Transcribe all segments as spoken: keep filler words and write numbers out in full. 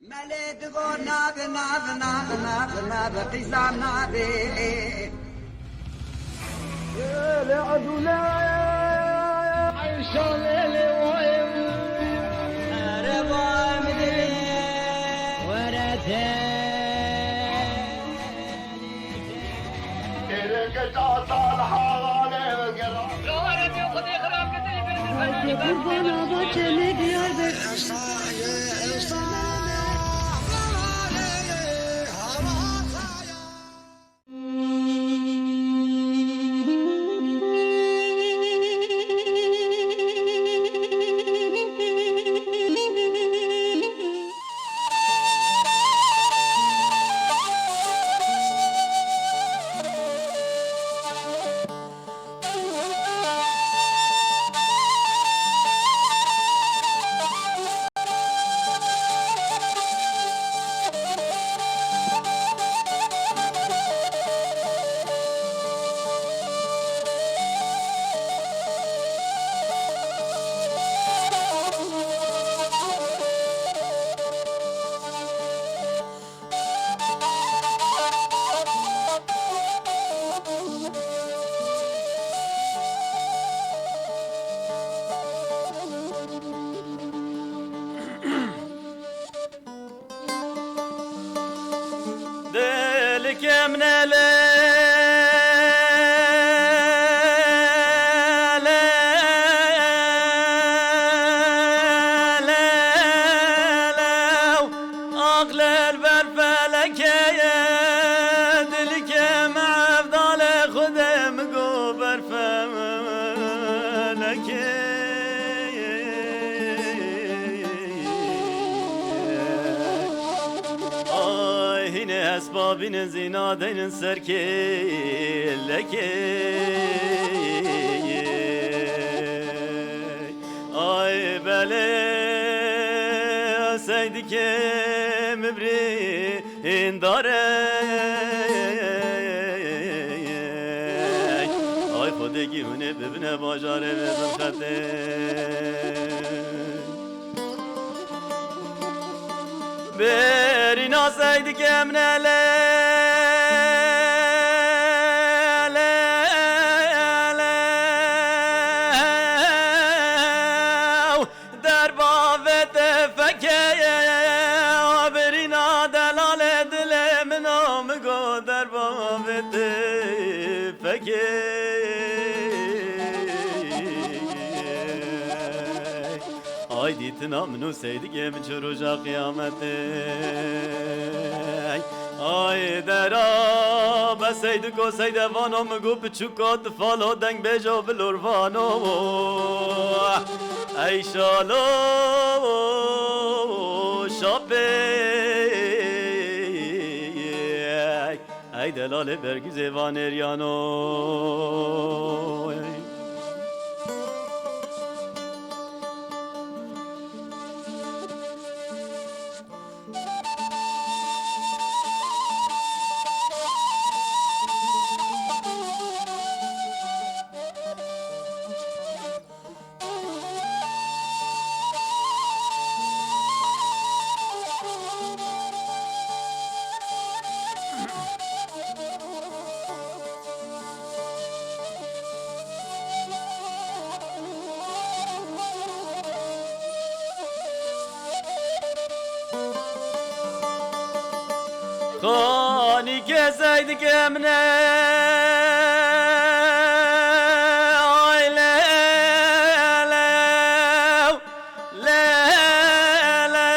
Melê digo nabe, nabe, nabe, nabe, nabe, qîza nabe. Lê Abdullah, Ayşe lê lê vay. Ereba min were te. Qurbana baçê me Diyarbekir. Dilkê min e lê, lê, lê, lê. Aqlê li ber felekê ye, dilkê me evdalê Xwedê min got ber felekê. Ay hînê esbabînin zîna deynin ser kêlekê. Ay belê, seydikê min birîndar e. Ay Xwedê kî hûnê bibine bajarê vê bin xetê. Berîna seydikê min e lê, lê, lê. Derba vê tifekê, birîna delalê dilê min o, min got derba vê tifekê. Ay dîtina min û seydikê min çi roja qiyametê. Ay dera be seydiko seyde vano, min got biçûko tifalo dengbêjo bilor vano. Ey şalo şapê, ey delalê berguzê vanêryano. Xanî kesey dike min e, ay lê, lê, lê, lê,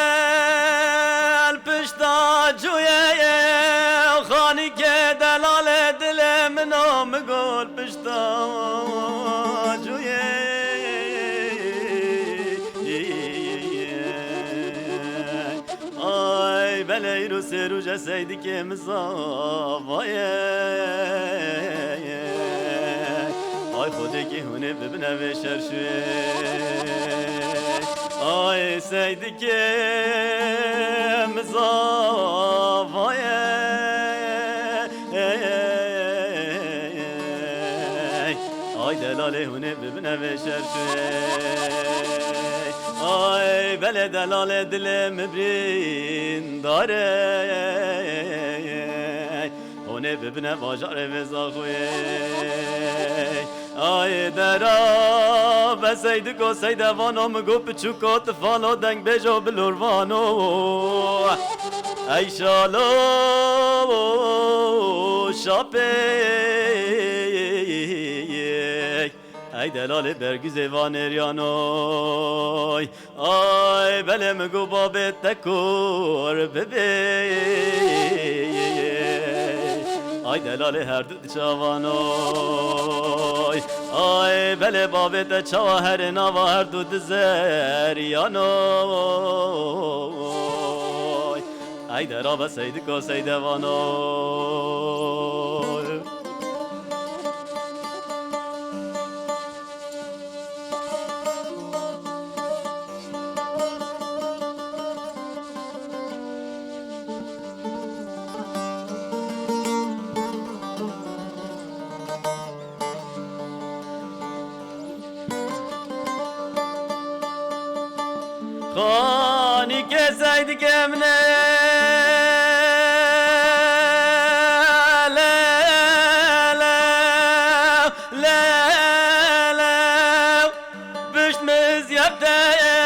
li pişta cuyê ye, xanî ke delalê dilê min o, min got pişta cuyê. Ay belê îro sê roj e seydikê min zava ye. Ay Xwedê kî hûnê bibine vê şerşuyê. Ay seydikê min zava ye. Ay delalê hûnê bibine vê şerşuyê. Ay belê delalê dilê min birîndar e. Hûnê bibine bajarê vê zaxuyê. Ay dera be seydiko seydevano, min got piçûko tifalo dengbêjo bilorvano. Ey şalo şapê. Ey delalê berguzê vanêryanoy. Ay belê min got babê te kor bibê. Ay delalê herdu di çavanoy. Ay belê babê te çawa herê nava herdu di zeryanoy. Ay dera be seydiko seydevanoy. Xanî kesey dike min e. Lew, lew, lew. Pişt min ziyefte ye.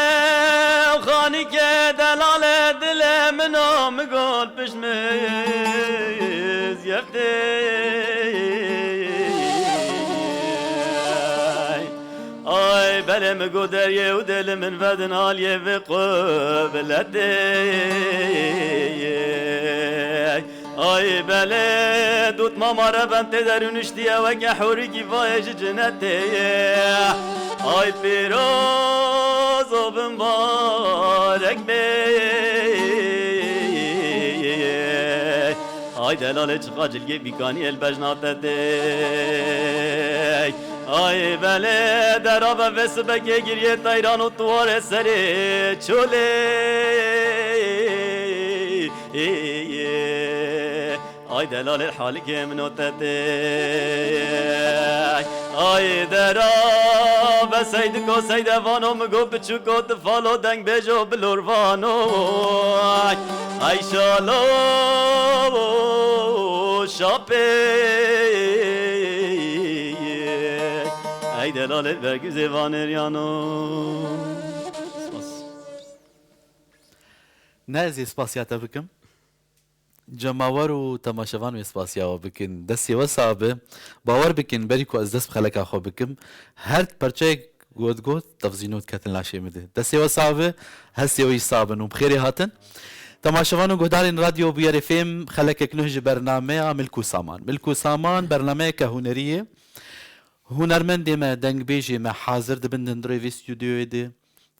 Xanî ke delale dile min o, min got pişt min ziyefte ye. Ay belê min got deriyê û dê li min vedin aliyê vê qubletê. Ay belê dût mama reven tê derûniştiye weke hûrikî vayê ji cinetê. Ay pîroz û bimbarek bê. Ay delalê çiqa cilgê bîkaniyê li bejna te tê. Ay belê dera be vê sibekê giriyê teyran û tuwarê serê çolê. Ay delalê halikê min o te tê. Ay dera be seydiko seydevano, min got piçûko tifalo dengbêjo bilorvano. Ay şalo şapê. Ay delalê berguzê vanêryano. Spas. Ne ez ê spasiya te bikim. Cemawer û temaşevan wê spasiya we bikin. Destê we sax be. Bawer bikin, berî ku ez dest bi xeleka xwe bikim, her perçeyek got got, tevzîno diketin laşê min de. Destê we sax be, hestê we jî sax bin û bi xêrê hatin. Temaşevan û guhdarên Radyo Bûyerê Fêm, xelekek nuh ji bernameya Milk û Saman. Milk û Saman bernameyeke hunerî ye. Hunermendê me, dengbêjê me hazir dibin di hundirê vê stûdyoyê de.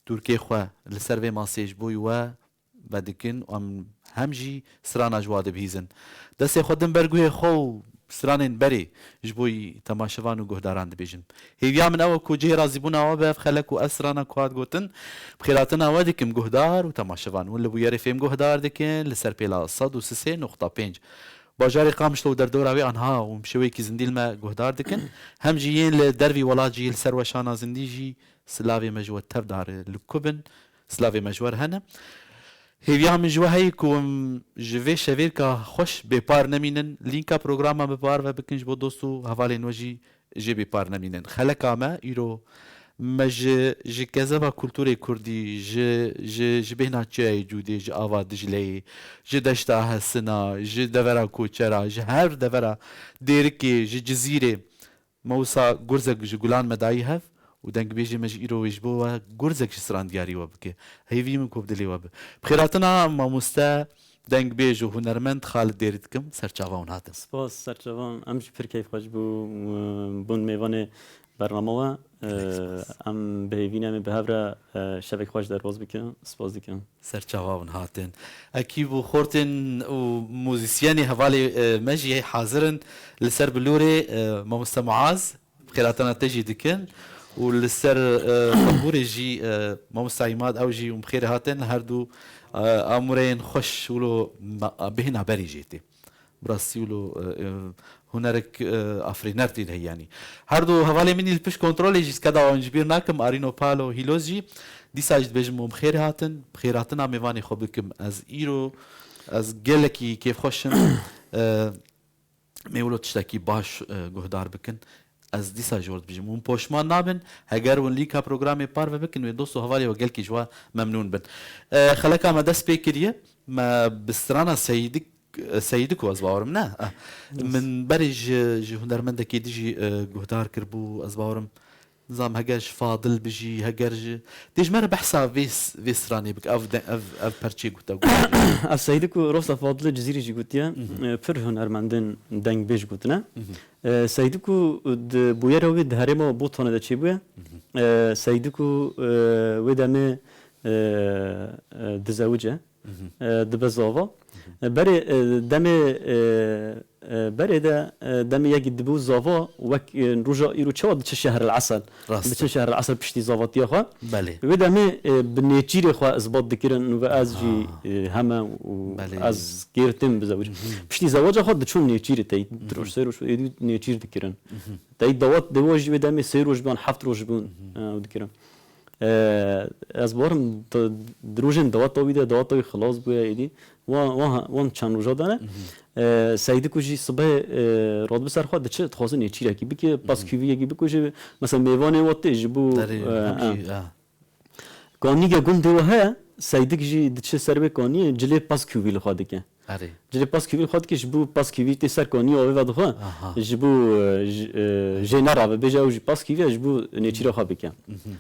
Tûrkê xwe li ser vê masê ji bo we vedikin û em hem jî strana ji wa dibihîzin. Destê xwe din ber guhê xwe û stranên berê ji bo temaşevan û guhdaran dibêjin. Hêviya min ew e ku cihê razîbûna we be ev xelek û ev strana ku hat gotin, bi xêrhatina we dikim guhdar û temaşevan. Hûn li Bûyerê Fêm guhdar dikin, li ser pêla sed û sê nokta pênc. Bajarê Qamişlo û derdora wê anha hûn bi şêweyekî zindî li me guhdar dikin. Hem jî yên li dervî welat jî li ser weşana zindî jî silavê me ji we tev dare. Li ku bin? Silavê me ji we re hene. Hêviya min ji we heye ku em ji vê şevêrka xweş bêpar nemînin. Lînka programa bi parve bikin ji bo dost û hevalên we jî jê bêpar nemînin. Xeleka me îro me ji, ji kezeba kulturê kurdî, ji, ji, ji bêhna çiyayê Cûdê, ji ava Dicleyê, ji deşta Hesina, ji devera Koçera, ji her devera Dêrikê, ji Cizîrê, me wisa gurzek ji gulan me dayî hev û dengbêjê me jî îro wê ji bo we gurzek ji strandiyarî we bike. Hêvî min ku bi dilê we be. Bi xêrhatina mamoste, dengbêj û hunermend Xalid Dêrî dikim, ser çava hûn hatin. Spas, ser çavan. Em jî pir keyfxweş bû, e, bûn mêvanê bernama we. E, Gelek spas. Em bi hêvî ne em ê bi hev re, e, şevek xweş derbas bikin. Spas dikim. Ser çava hûn hatin. Ekîb û xortên û muzîsyenê hevalê, e, me jî hazir in li ser bilûrê, e, Mamoste Muaz. Bi xêrhatina te jî dikin û li ser, e, tembûrê jî, e, Mamosta Îmad, ew jî hûn bi xêrê hatin, her du, e, amûreyên xweş wilo me, bêhna berê jê tê. Bi rastî wilo, e, e, hunerek, e, afirîner tê de heye yanî. Her du hevalê min î li pişt kontrolê jî, keda wan ji bîr nakim, Arîno Palo Hîloz jî. Dîsa jî dibêjim wan bi xêr hatin. Bi xêrhatina mêvanê xwe bikim. Ez îro, ez gelekî kêfxweş im. E, Em ê wilo tiştekî baş, e, guhdar bikin. Ez dîsa ji wir dibêjim, hûn poşman nabin, heger hûn lîka programê parve bikin, wê dost û hevalê we gelkî ji we memnûn bin. E, xeleka me dest pê kiriye, me bi strana Seydik, e, Seydik û ez bawerim ne? Ah. Yes. Min berê ji, ji hunermendekê dijî, e, guhdar kiribû, ez bawerim, nizam heger ji Fadil bijî, heger ji, tê ji me re behsa vê s-, vê stranê bike, ev de, ev, ev perçê gote gotiye. Ez Seydik û Rosta Fadilê Cizîrî jî gotiye, Mhm. e, pir hunermendên dengbêj gotine. Mhm. E, Seydik û di bûyera wê di herêma Botanê de çêbûye. Mhm. E, Seydik û, e, wê demê, e, e, dizewice. Mhm. E, dibe zava. Mhm. E, berê, e, demê, e, e, berê de, e, demê yekî dibû zava, wek, e, roja îro çawa diçe Şehr el Esel. Rast e. Diçe Şehr el Esel piştî zavatiya xwe. Belê. Wê demê, e, bi nêçîrê xwe isbat dikirin, nû ve ez jî, Ha. e, heme û Belê. ez kêr têm bi zewicî. Mhm. Piştî zewaca xwe diçûn nêçîrê tey, Mhm. di roj sê roj êdî nêçîr dikirin. Mhm. Tey dawat dewa jî wê demê sê roj bûn, heft roj bûn, Mhm. e, ew dikirin. E, ez barim di, di rojên dawata wî de, dawata wî xilas bûye êdî. Wan, wan, wan çend roja de ne. Mhm. E, Seydik û jî sibê, e, radibe ser xwe diçe, dixwaze nêçîrekî bike, Mhm. paskûviyekî bike jî, mesela mêvanê we tê ji bo, Derê, e, hemî, e. ha. Kanîge gundê we heye, Seydik jî diçe ser wê kaniyê, cilê paskûvî li xwe dike. Erê. Cilê paskûvî li xwe dike, ji bo paskûvî tê ser kaniyê avê vedixwe, Aha. ji bo, e, ji, e, jê nerabe, bêje ew jî paskûvî ye, ji bo nêçîra xwe bike. Mhm.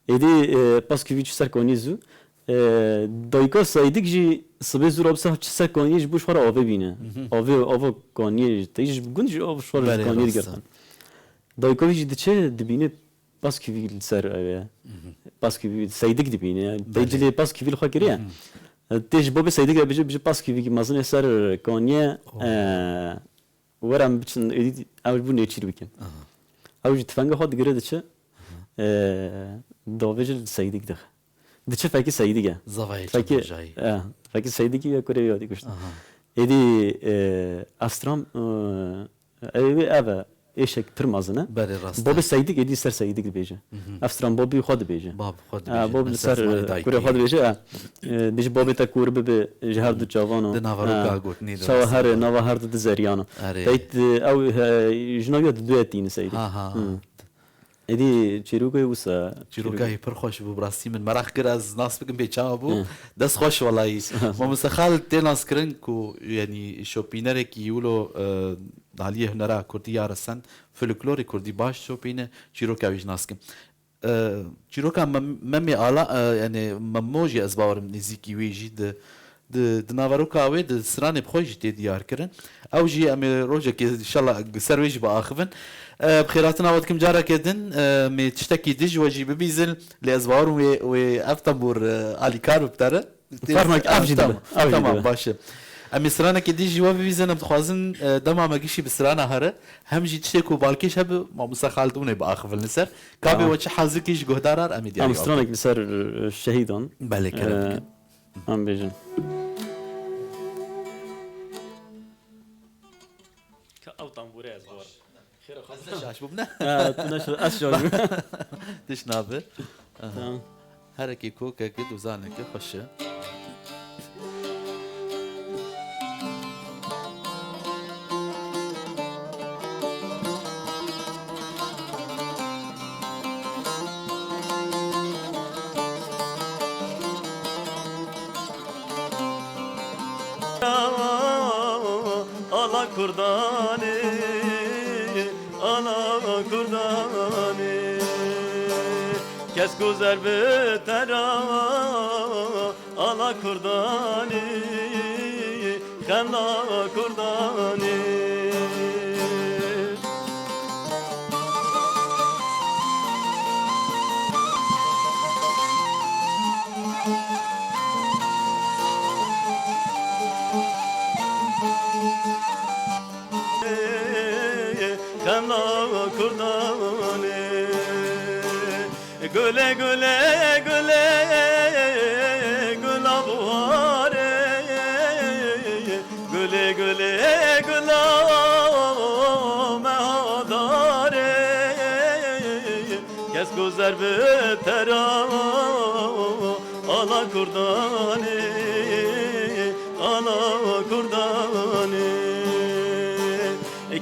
Êdî, e, paskûvî çû ser kaniyê zû. E, dayika Seydik jî sibê zû rabise çi ser kaniyê ji bo ji xwe re avê bîne. Mhm. Avê, ava kaniyê, tey ji gund jî av ji xwe re Belê, kaniyê rast e. digirtin. Dayika wî jî diçe dibîne paskîvî li ser ew e. Mhm. Paskîvî Seydik dibîne. Belê. Tey cilê paskîvî li xwe kiriye. Mhm. E, tê ji babê Seydik re bêje, bêje paskîvî mezin e ser kaniyê, Oh. e, were em biçin êdî ew ji bo nêçîr bikin. Aha. Ew jî tifenga xwe digire diçe, Aha. e, davêje li Seydik dixe. Diçe fekî Seydik e. Zavayê Fekî, çemojayî. e, fekî Seydikî ye kurê wî hatî kuştin. Aha. Êdî, e, ev stran, e, Ew ê ev e, êşek pir mezin e. Belê, rast e. Babê Seydik êdî ser Seydik dibêje. Mhm. Ev stran babî xwe dibêje. Bab xwe Ha, dibêje. bab Li li ser ser zimanê dayikê. kurê xwe dibêje, ha. E, dibêje babê te kor bibe ji her du çavan o. Di nava Ha. roka gotinê de Çawa rast e. herê, nava her du di zeriyan o. Erê. Teyt, e, ew, e, jina wî ya di duye tîne Seydik. Ha, ha. Hmm. Êdî çîroka wisa. Çîroka wî pir xweş bû, bi rastî min meraq kir ez nas bikim bê çawa bû. Hı. Dest xweş welayî. Sağ ol. Mamoste Xalid tê naskirin ku, yanî, şopînerekî wilo, e, aliyê hunera kurdî ya resen, folklorê kurdî baş şopîne, çîroka wî jî nas kim. E, çîroka Mem-, Memê Ala, e, yanî Memo jî ez bawerim nêzîkî wê jî di Di, di naveroka wê, di stranê bi xwe jî tê diyar kirin. Ew jî em ê rojekê, înşallah, ser wê jî biaxivin. E, bi xêrhatina we dikim careke din, e, em ê tiştekî dij we jî bibîzin, lê ez bawerim wê, wê ev tembûr, e, alîkar bi te re. Tê Fermak, ev jî Tamam, dibe, ev jî tamam, dibe. baş e. Em ê stranekê dij ji we bibîzin, em dixwazin, e, dema me gişî bi strana here, hem jî tiştê ku balkêş hebe, mamoste Xalid hûn ê biaxivin li ser. Kabê Tamam. we çi hazir kî ji guhdaran, em ê diyarî Em stranek li ser, e, şehîdan. Belê, kerem E, bikin. Em bêjin. Ka ew tambûrê ez war. Xêr xwe. Ez ne şaş bûm, ne? E, tu ne şaş, ez şaş bûm. Tişt nabe. Aha. Tamam. Herekî kokek dozaneke xweş e. Ala Kurdanê, ala Kurdanê, kes guzer bi te ra, ala Kurdanê, xemla Kurdanê. Xemla Kurdanê. Gule, gule, gule, gula buharê. Gule, gule, gule. Ser bi tera, ala Kurdanê, ala Kurdanê.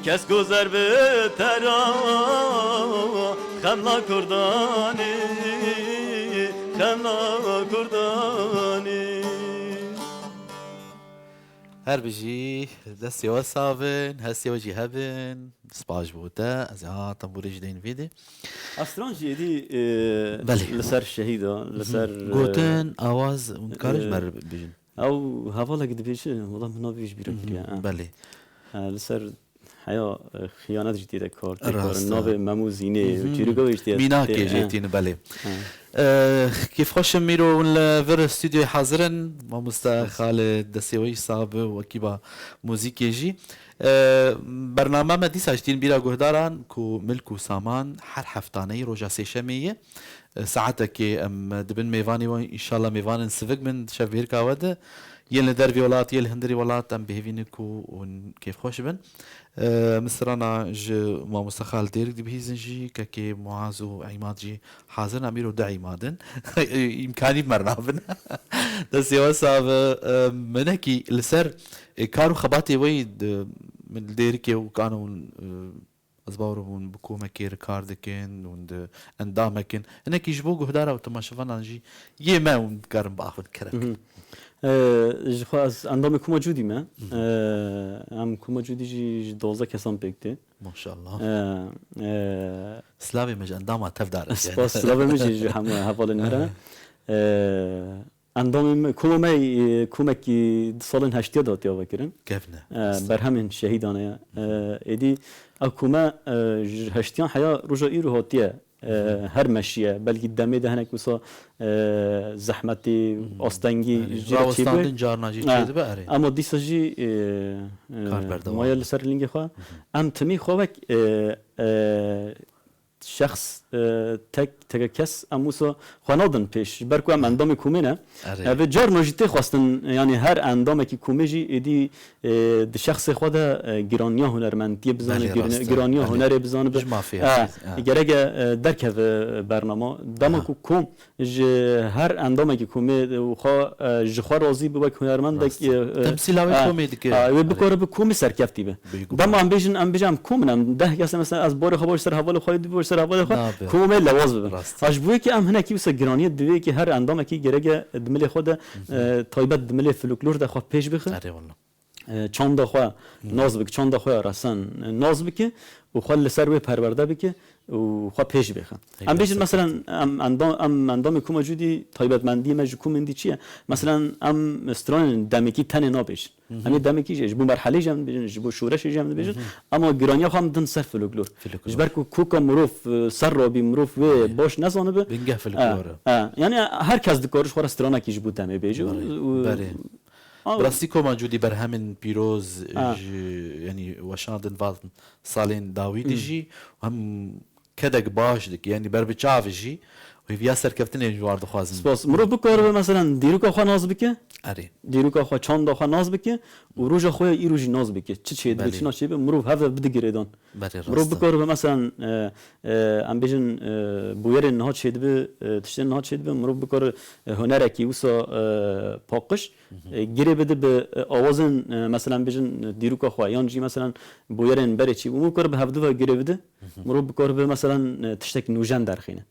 Kes guzer bi tera, xemla Kurdanê, xemla Kurdanê. Her bijî, destê we sax bin, hestê we jî hebin. Spas ji bo te. Ez ê ha tembûrê jî deynim vê dê. Astran jî êdî, e, Belê. Li ser şehîda, li ser, e, Gotin, awaz, hûn dikarin ji e, me re bijîn? Ew hevalek dibêje, wela min navê wî ji bîr kiriye, e. Belê. E, li ser heya, e, xiyanet jî tê de kar tê karin. Rast e. Navê Mem û Zînê, çîroka wê jî tê de, Mînakê tê, jî e. Tîne, belê. E, kêfxweş im, îro hûn li vir stûdyoyê hazir in. Mamoste Xalid, destê we jî sax be û ekîba muzîkê jî. E, bername me dîsa jî tîn bîra guhdaran ku milk û saman her heftaneyî roja sêşemê ye. E, saetekê em dibin mêvanê we, înşallah mêvanên sivik bin şevbihêrka we de. Yên li dervê welat, yên li hundirê welat em bi hêvî ne ku hûn kêfxweş bin. E, min strana ji mamoste Xalid Dêrik dibihîzin jî, kekê Muaz û Îmad jî hazir in, em îro du Îmad in. Îmkanî bi me re nabin. Destê we sax be. E, hinekî li ser, e, kar û xebatê we yî di, min li Dêrikê û kan hûn, e, ez bawer hûn bi komekê re kar dikin, hûn di endamek in. Hinekî ji bo guhdara û temaşevanan jî yê me hûn bikarin biaxivin kerem. Mhm. Ee, ji xwe ez endamê Koma Cûdî me. Mhm. Ee, em Koma Cûdî jî ji dozdeh kesan pêk tê. Maşallah. Ee, ee, Silavê me ji endama tevdar e. Spas, silavê me jî ji hemû hevalên me re. Ee, Endamê me, koma me, e, komekî di salên heştiya de hatiye vekirin. Kevne. E, berhemên şehîdan e. E, êdî ev kome, e, ji heştiyan heya roja îro hatiye, e, her meşiye. Belkî demê de hinek wisa, e, zehmetî, astengî jê re çêbû. Rawestandin carna jî çêdibe, erê. Ama dîsa jî, e, e, maye li ser lingê xwe. Em timî xwe wek, e, e, şexs, e, tek, teke kes em wisa xwe nadin pêş. Ji ber ku em endamê komê ne. Erê. Ev ê carna jî tê xwestin, yanî her endamekî komê jî êdî, e, di şexsê xwe de, e, giraniya hunermendiyê bizanibe, Belê, girine-, rast e. giraniya Belê. hunerê bizanibe. Ji mafê E, hesî, e. gerek e, e, derkeve bernama. Dema Aha. ku kom ji her endamekî komê û xwe, e, ji xwe razî be wek hunermendek, Rast e. e, e, Temsîla wê e, komê dike. e, wê Erê. bikare bi komê serkeftî be. Bêguman. Dema em bêjin, em bêjin em kom in, em deh kes in, mesela ez barê xwe baş ser hevalê xwe, dî baş ser hevalê xwe, Nabe. Kom ê lewaz bibin. Rast. Ha, ji bo yekê em hinekî wisa giraniyê divê yekê her endamekî gerek e di milê xwe de, Mhm. e, taybet di milê folklor de xwe pêş bixe. Erê wallah. E, çanda xwe Mhm. nas bike, çanda xwe ya resen, e, nas bike û xwe li ser wê perwerde bike û xwe pêş bixe. Ey, Em bêjin gerçekten. meselen em endam, em endamê Koma Cûdî taybetmendiyê me ji komên dî çi ye? Meselen em stranên demekî tenê nabêjin. Hı hı. Em ê demekî jî ji bo merhelê jî em dibêjin, ji bo şoreşê jî em dibêjin. Hı hı. Ama giraniya xwe em din ser folklor. Folklor. Ji ber ku koka mirov, e, ser rabî, mirov wê Belê. baş nezanibe. Bingeh folklor e. E, e. Yani her kes dikare ji xwe re stranekî ji bo demê bêje. Belê. Û, Belê. û, Bi rastî Koma Cûdî berhemên pîroz Ha. ji, yani weşandin van salên dawî de Hı. jî hem kedek baş dike, yani ber bi çav jî hêviya serkeftinê ji war dixwazin. Spas. Mirov bikaribe, meselen, dîroka xwe nas bike. Erê. Dîroka xwe, çanda xwe nas bike û roja xwe ya îro jî nas bike. Çi çêdibe, Belê. çi naçêbe, mirov heve bide girêdan. Belê, Mirov rast e. bikaribe, meselen, e, e, em bêjin, e, bûyerên niha çêdibe, e, tiştên niha çêdibe, mirov bikare, e, hunerekî wisa, e, paqij, Hı hı. e, girê bide bi, e, awazên, e, meselen, bêjin, e, dîroka xwe, yan jî, meselen, bûyerên berê çî bû, mirov bikare bi hevdu ve girê bide. Hı hı. Mirov bikaribe, meselen, e, tiştek nûjen derxîne.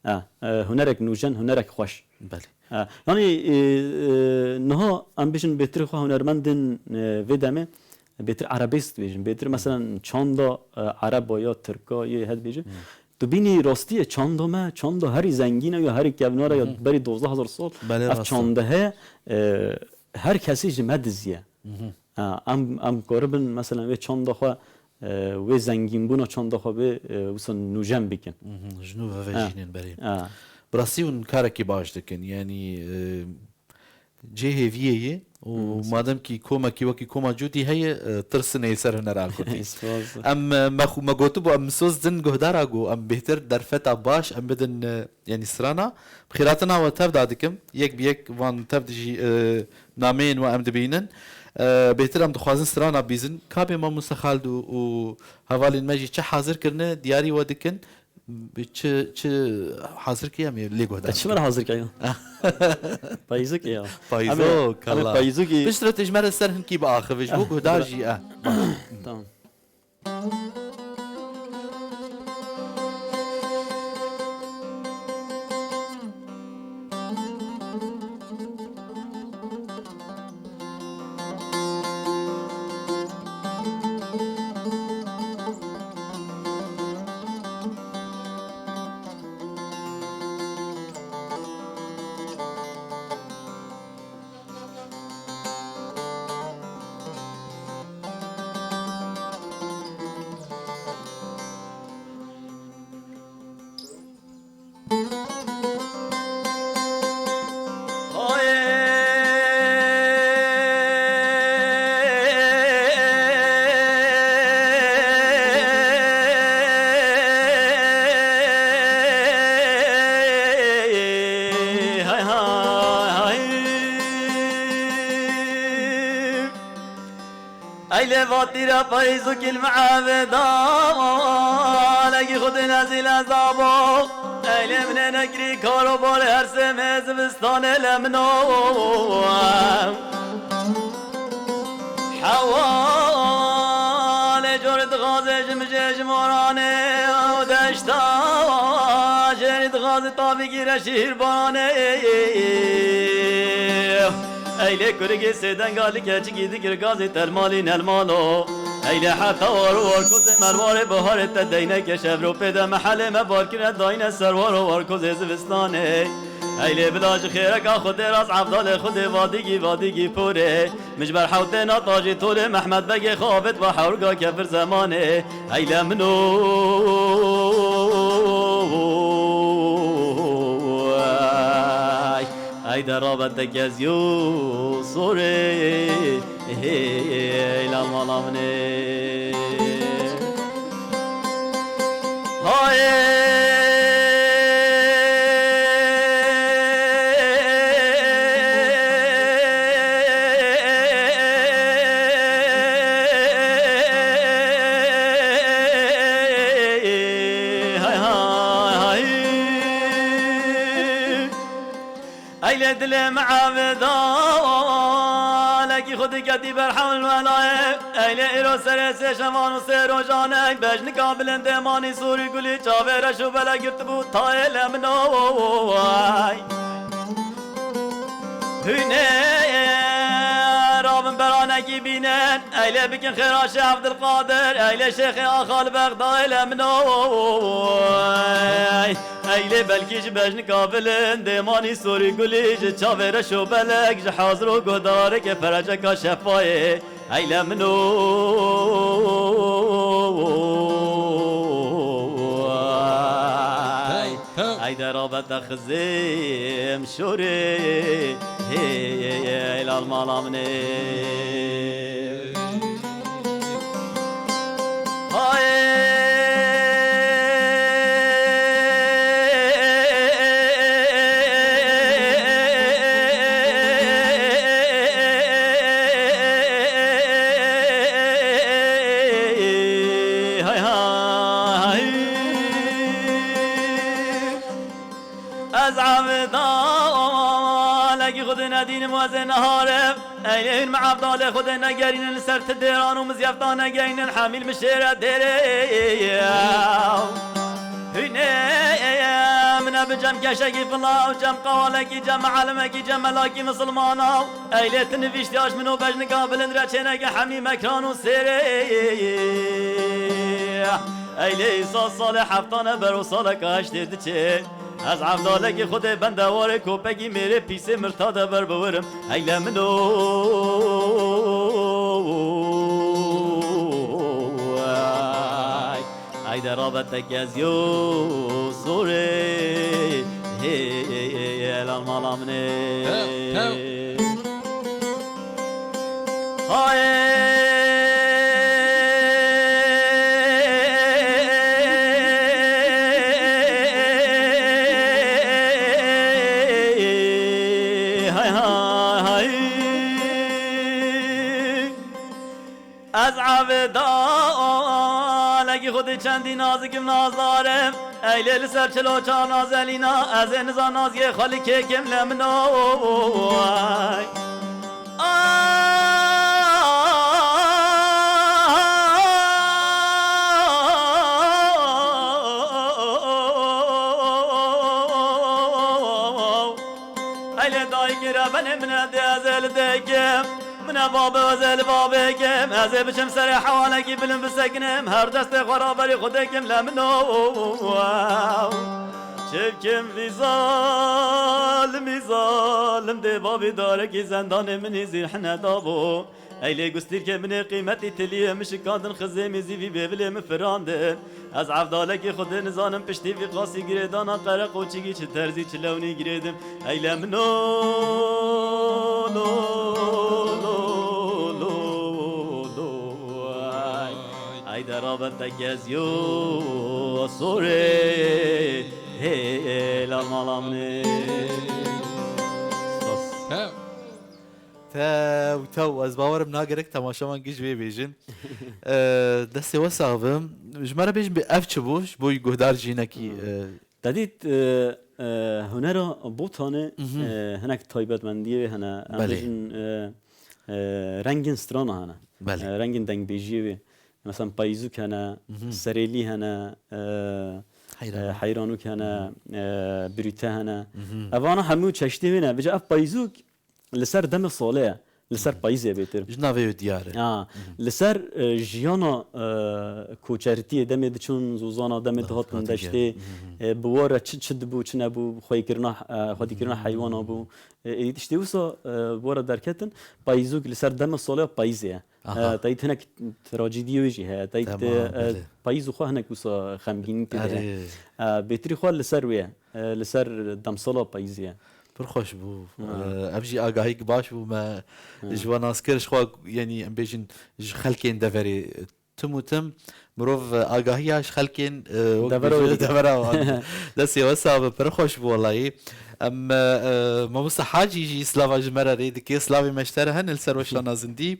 E, e, hunerek nûjen, hunerek xweş. Belê. E, yanî, e, e, niha em bêjin bêtir xwe hunermendên, e, vê demê, bêtir erebêsk dibêjin. Bêtir, meselen, çanda, e, ereba ya tirka yê he dibêjin. Hı. Tu bînî rastî ye, çanda me, çanda herî zengîn e ya herî kevnar e ya Hı hı. berî dozdeh hezar sal. Belê, Ev rast e. çanda heye, e, her kesî ji me diziye. Mhm. Ha, em, em karibin, meselen, wê çanda xwe, e, wê zengînbûna çanda xwe bê, e, wisa nûjen bikin. Mhm, ji nû Ha, vevejînin berê. ha. Bi rastî hûn karekî baş dikin, yanî, e, cê hêviyê ye û Hmm, madem kî komekî wekî Koma Cûdî heye, e, tirsinê ser hunera kurdî. Spas. Em, e, me xwe, me gotibû, em soz din guhdara ku em bêhtir derfeta baş em bidin, e, Yanî strana, bi xêratina we tev da dikim. Yek bi yek van tev dijî, e, nameyên we em dibînin. E, bêhtir em dixwazin strana bîzin. Kabê Mamoste Xalid û, û hevalên me jî çi hazir kirine, diyarî we dikin. Bi çi, çi hazir kiye em ê lê guhdar Te çi me re hazir kiriye? Payîzok ya. Payîzok, Em ê, em ê Allah. Payîzokî. Piştre tu ji me re ser hinkî biaxivî, ji bo guhdar jî, eh. Tamam. Eylê vatîra payîzokî li me evê da, legî xwedê nezî lezabo. Eylê min ê nekirî karobarê her sê meh zivistanê le min o. Hewalê corê dixwazê ji mijê ji moranê û deşta jêrî dixwazê tavî gîre şîrbanê. Eylê kurikê sêdenga li keçikî dikir gazê telmalî nelmalo. Eylê heta war û war kozê merwarê biharê te deyneke şevro pê de mehelê me bar kire dayne ser war û war kozê zivistanê. Eylê bila ji xêreka Xwedê rast Evdalê Xwedê vadigî vadigî porê. Min ji ber hewtê nata jî torê Mehmed Begê xwe avêt ve hewrga kefir zemanê. Eylê min o. Ey de rabe te kezî û sorê, hey, lal mala min ê. Hayê. Hay, hay, hay. Eylê dilê me evê da, lekî xwe diketî ber hewl welayê. Eylê îro serê sê şevan û sê rojan e, bejnika bilind dêmanî sûrî gulî çavê reş û bele girtibû tayê le min o. Hûnê rabin beranekî bînin, eylê bikin xêra Şêx Evdilqadir, eylê Şêxê Axa li Bexdayê le min o. Eylê belkî ji bejnika bilind dêmanî sorî gulî ji çavê reş û belek ji hazir û guhdareke fereceka şefayê. Eylê min o. Tew, tew. Ey de rabe te xizim şorê. Hey, hey, hey, lal mala min ê. Hay. Hay, hay. Ez evda legî xwe dê nedînim, ez ê neharim. Eylê hûn mi evdalê xwe dê negerînin, li ser ti dêran û mizyeftan negeynin, hemîl mi şêre dêrê. Hûnê min e bi cem keşekî filaw, cem qawalekî, cem meelimekî, cem melakî misilmanaw. Eylê ti nivîştiyaş min û bejnika bilind re çêneke hemî mekran û sêrê. Eylê îsa salê heftan e ber û saleka heştê diçê. Ez evdalekî Xwedê bende warê kopekî mêrê pîsê mirta de ber biwirim. Eylê min o. Ay, ay de rabe te kezî û sorê. Hey, hey, hey, hey, lan mala min ê. Tew, tew. Hayê. Hay, hay, hay. Ez evda Ki xwedî çendî nazikim nazdarim. Eylê li ser çilo çar nazelîna. Ez ê niza naziyê xwe li kêkim le min o. Ay. Eylê dayikê re benê min e dê ez ê li dêkim. Min e babe ez ê li babêkim. Ez ê biçim serê hewalekî bilind bisekinim. Her destê xwe raberî xwe dêkim le min o. Çêvkim vî zalimî zalim dê babî darekî zendanê min î zî hine dabo. Eylê gustîrkê min ê qîmetî tiliyê min şikandin xizê min zî vî bêvilê min firandin. Ez evdalekî xwedê nizanim piştî vî qasî girêdana qereqoçîkî çi terzî çi lewnî girêdim. Eyle min o, lo, lo, lo, lo, ay. Ay de rabet te gez yo, sorê, hey, la mala min ê. Sos. He. Tew, tew, ez bawerim nagerek temaşevan giş vê bêjin. Eee, destê we sax bim. Ji me re bêjin bê ev çi bû? Ji bo guhdar jî hinekî, Hmm. eee, Te dît, eee, eee, hunera Botanê, Mhm. eee, hinek taybetmendiyê wê hene. Em Belê. bêjin, eee, eee, rengên strana hene. Belê. Eee, rengên dengbêjiyê wê. Mesela payîzûk hene, Mhm. serêlî hene, eee, Heyran. eee, heyranûk hene, Mhm. eee, brûte hene. Mhm. Evana hemû çeştê wê ne. Bêje ev payîzûk li ser demê salê ye. Li ser Hı hı. payîzê bêtir. Ji navê wê diyar e. Ha, Hı hı. li ser, e, jiyana, e, koçertiyê demê diçûn zozana, demê Hı, dihatin hatî deştê, gel. Hı hı. e, bi we re çi, çi dibû, çi nebû, xweyîkirina, e, xwedîkirina Hı. heywana bû. E, êdî tiştê wisa, e, bi we re derketin, payîzok li ser demê salê payîzê ye. Aha. E, tayî hinek trajîdiyê wê jî heye. Tayî Tamam, te, e, belê. payîz û xwe hinek wisa xemgînî tê de ye. Erê. E, bêtirî xwe li ser wê ye. E, li ser demsala payîzê ye. Pir xweş bû. Ha. E, ev jî agahîk baş bû me Ha. ji we nas kir, ji xwe, yanî em bêjin ji xelkên deverê tim û tim mirov, e, agahiya ji xelkên, e, wek Devera bêjin wê dike. devera wan. Destê we sax be, pir xweş bû welahî. Em, e, e, mamosta Hacî jî slava ji me re rê dike. Slavê me ji te re hene li ser we şana zindî.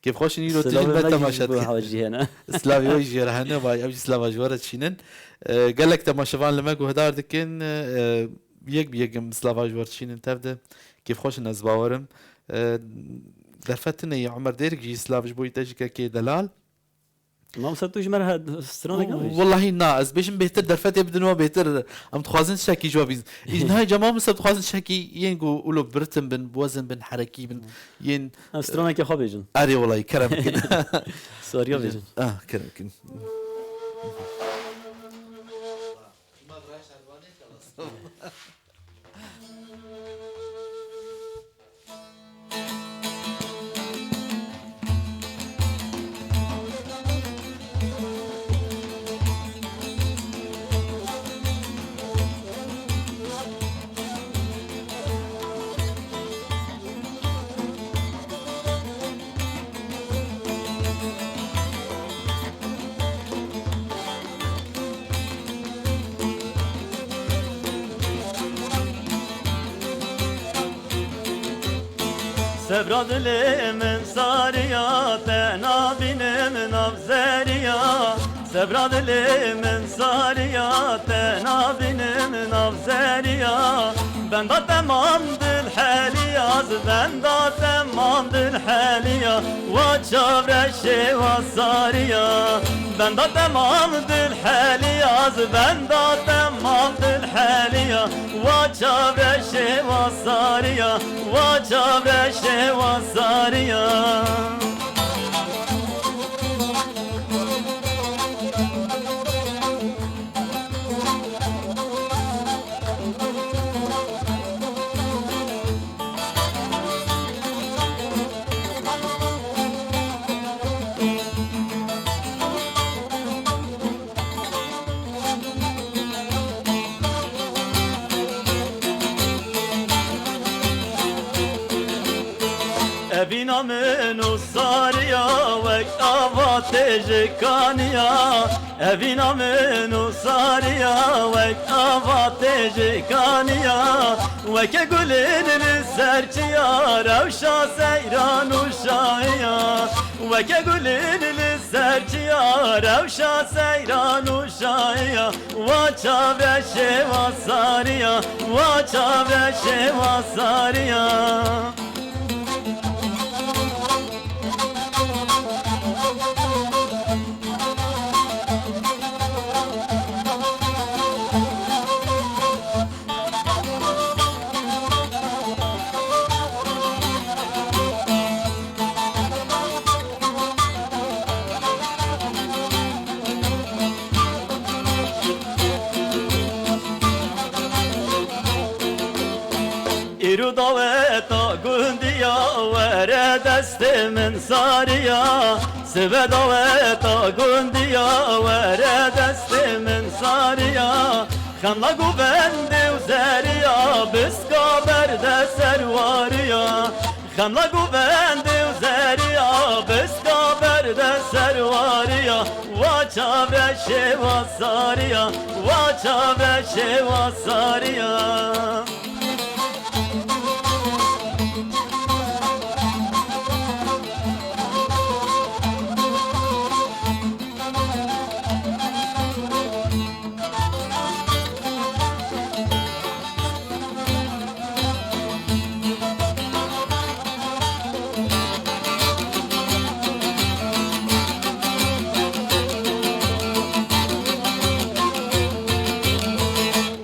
Kêfxweş in îro tu jî Silavê me me jî temaşe ji bo dike. Hacî hene. Slavê we jî re hene, vay, ev jî slava ji we re dişînin. E, gelek temaşevan li me guhdar dikin. E, yek bi yek em slava ji we re dişînin tev de. Kêfxweş in ez bawerim. E, derfet tune ye, Omer Dêrik jî slav ji bo te jî kekê delal. Mamosta tu ji me re he-, stranek nabêjî? Wellahî na, ez bêjim bêhtir derfetê bidin we bêhtir. Em dixwazin tiştekî ji we bînin. Îj niha ca mamosta dixwazin tiştekî yên ku ulo biritin bin, biwezin bin, herekî bin. Yên Em stranekê xwe bêjin. Erê wellahî, kerem bikin. Sariya bêjin. Ah, kerem bikin. Sebra dilê min sariya, te nabînim nav zeriya. Sebra dilê min sariya, te nabînim nav zeriya. Benda te mam dil heliya, zi benda te mam dil heliya. Wa çavreşê wa sariya. Benda te mam dil heliya, zi benda te mam dil heliya. Wa çavreşê wa sariya, wa çavreşê wa sariya. Evîna min û sariya wek ava tê ji kaniya. Evîna min û sariya wek ava tê ji kaniya. Weke gulên li ser çiya rewşa seyran û şahiya. Weke gulên li ser çiya, rewşa seyran û şayiya, wa çavre şêwa sariya, wa çavre şêwa sariya. Îro daweta gundiya, were destê min sariya. Sibe daweta gundiya, were destê min sariya. Xemla govendê û zeriya, biska berde serwariya. Xemla govendê û zeriya, biska berde serwariya. Wa çavre şêwa sariya, wa çavre şêwa sariya.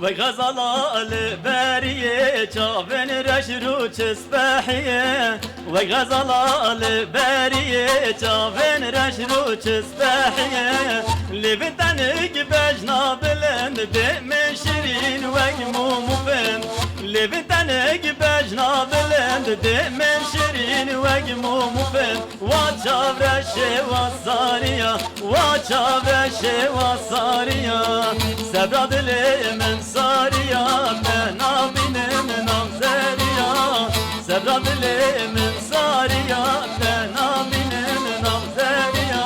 Wek xezala li beriyê çavên reş rû çi spehiyê. Wek xezala li beriyê çavên reş rû çi spehiyê. Lêvên tenik bejna bilind, dê min şirîn wek mûm û pind. Lêvên tenik bejna bilind, dê min şirîn wek mûm û pind. Wa çavre şêwa sariya, wa çavre şêwa sariya. Sebra dilê min sariya, te nabînim namzeriya. Sebra dilê min sariya, te nabînim namzeriya.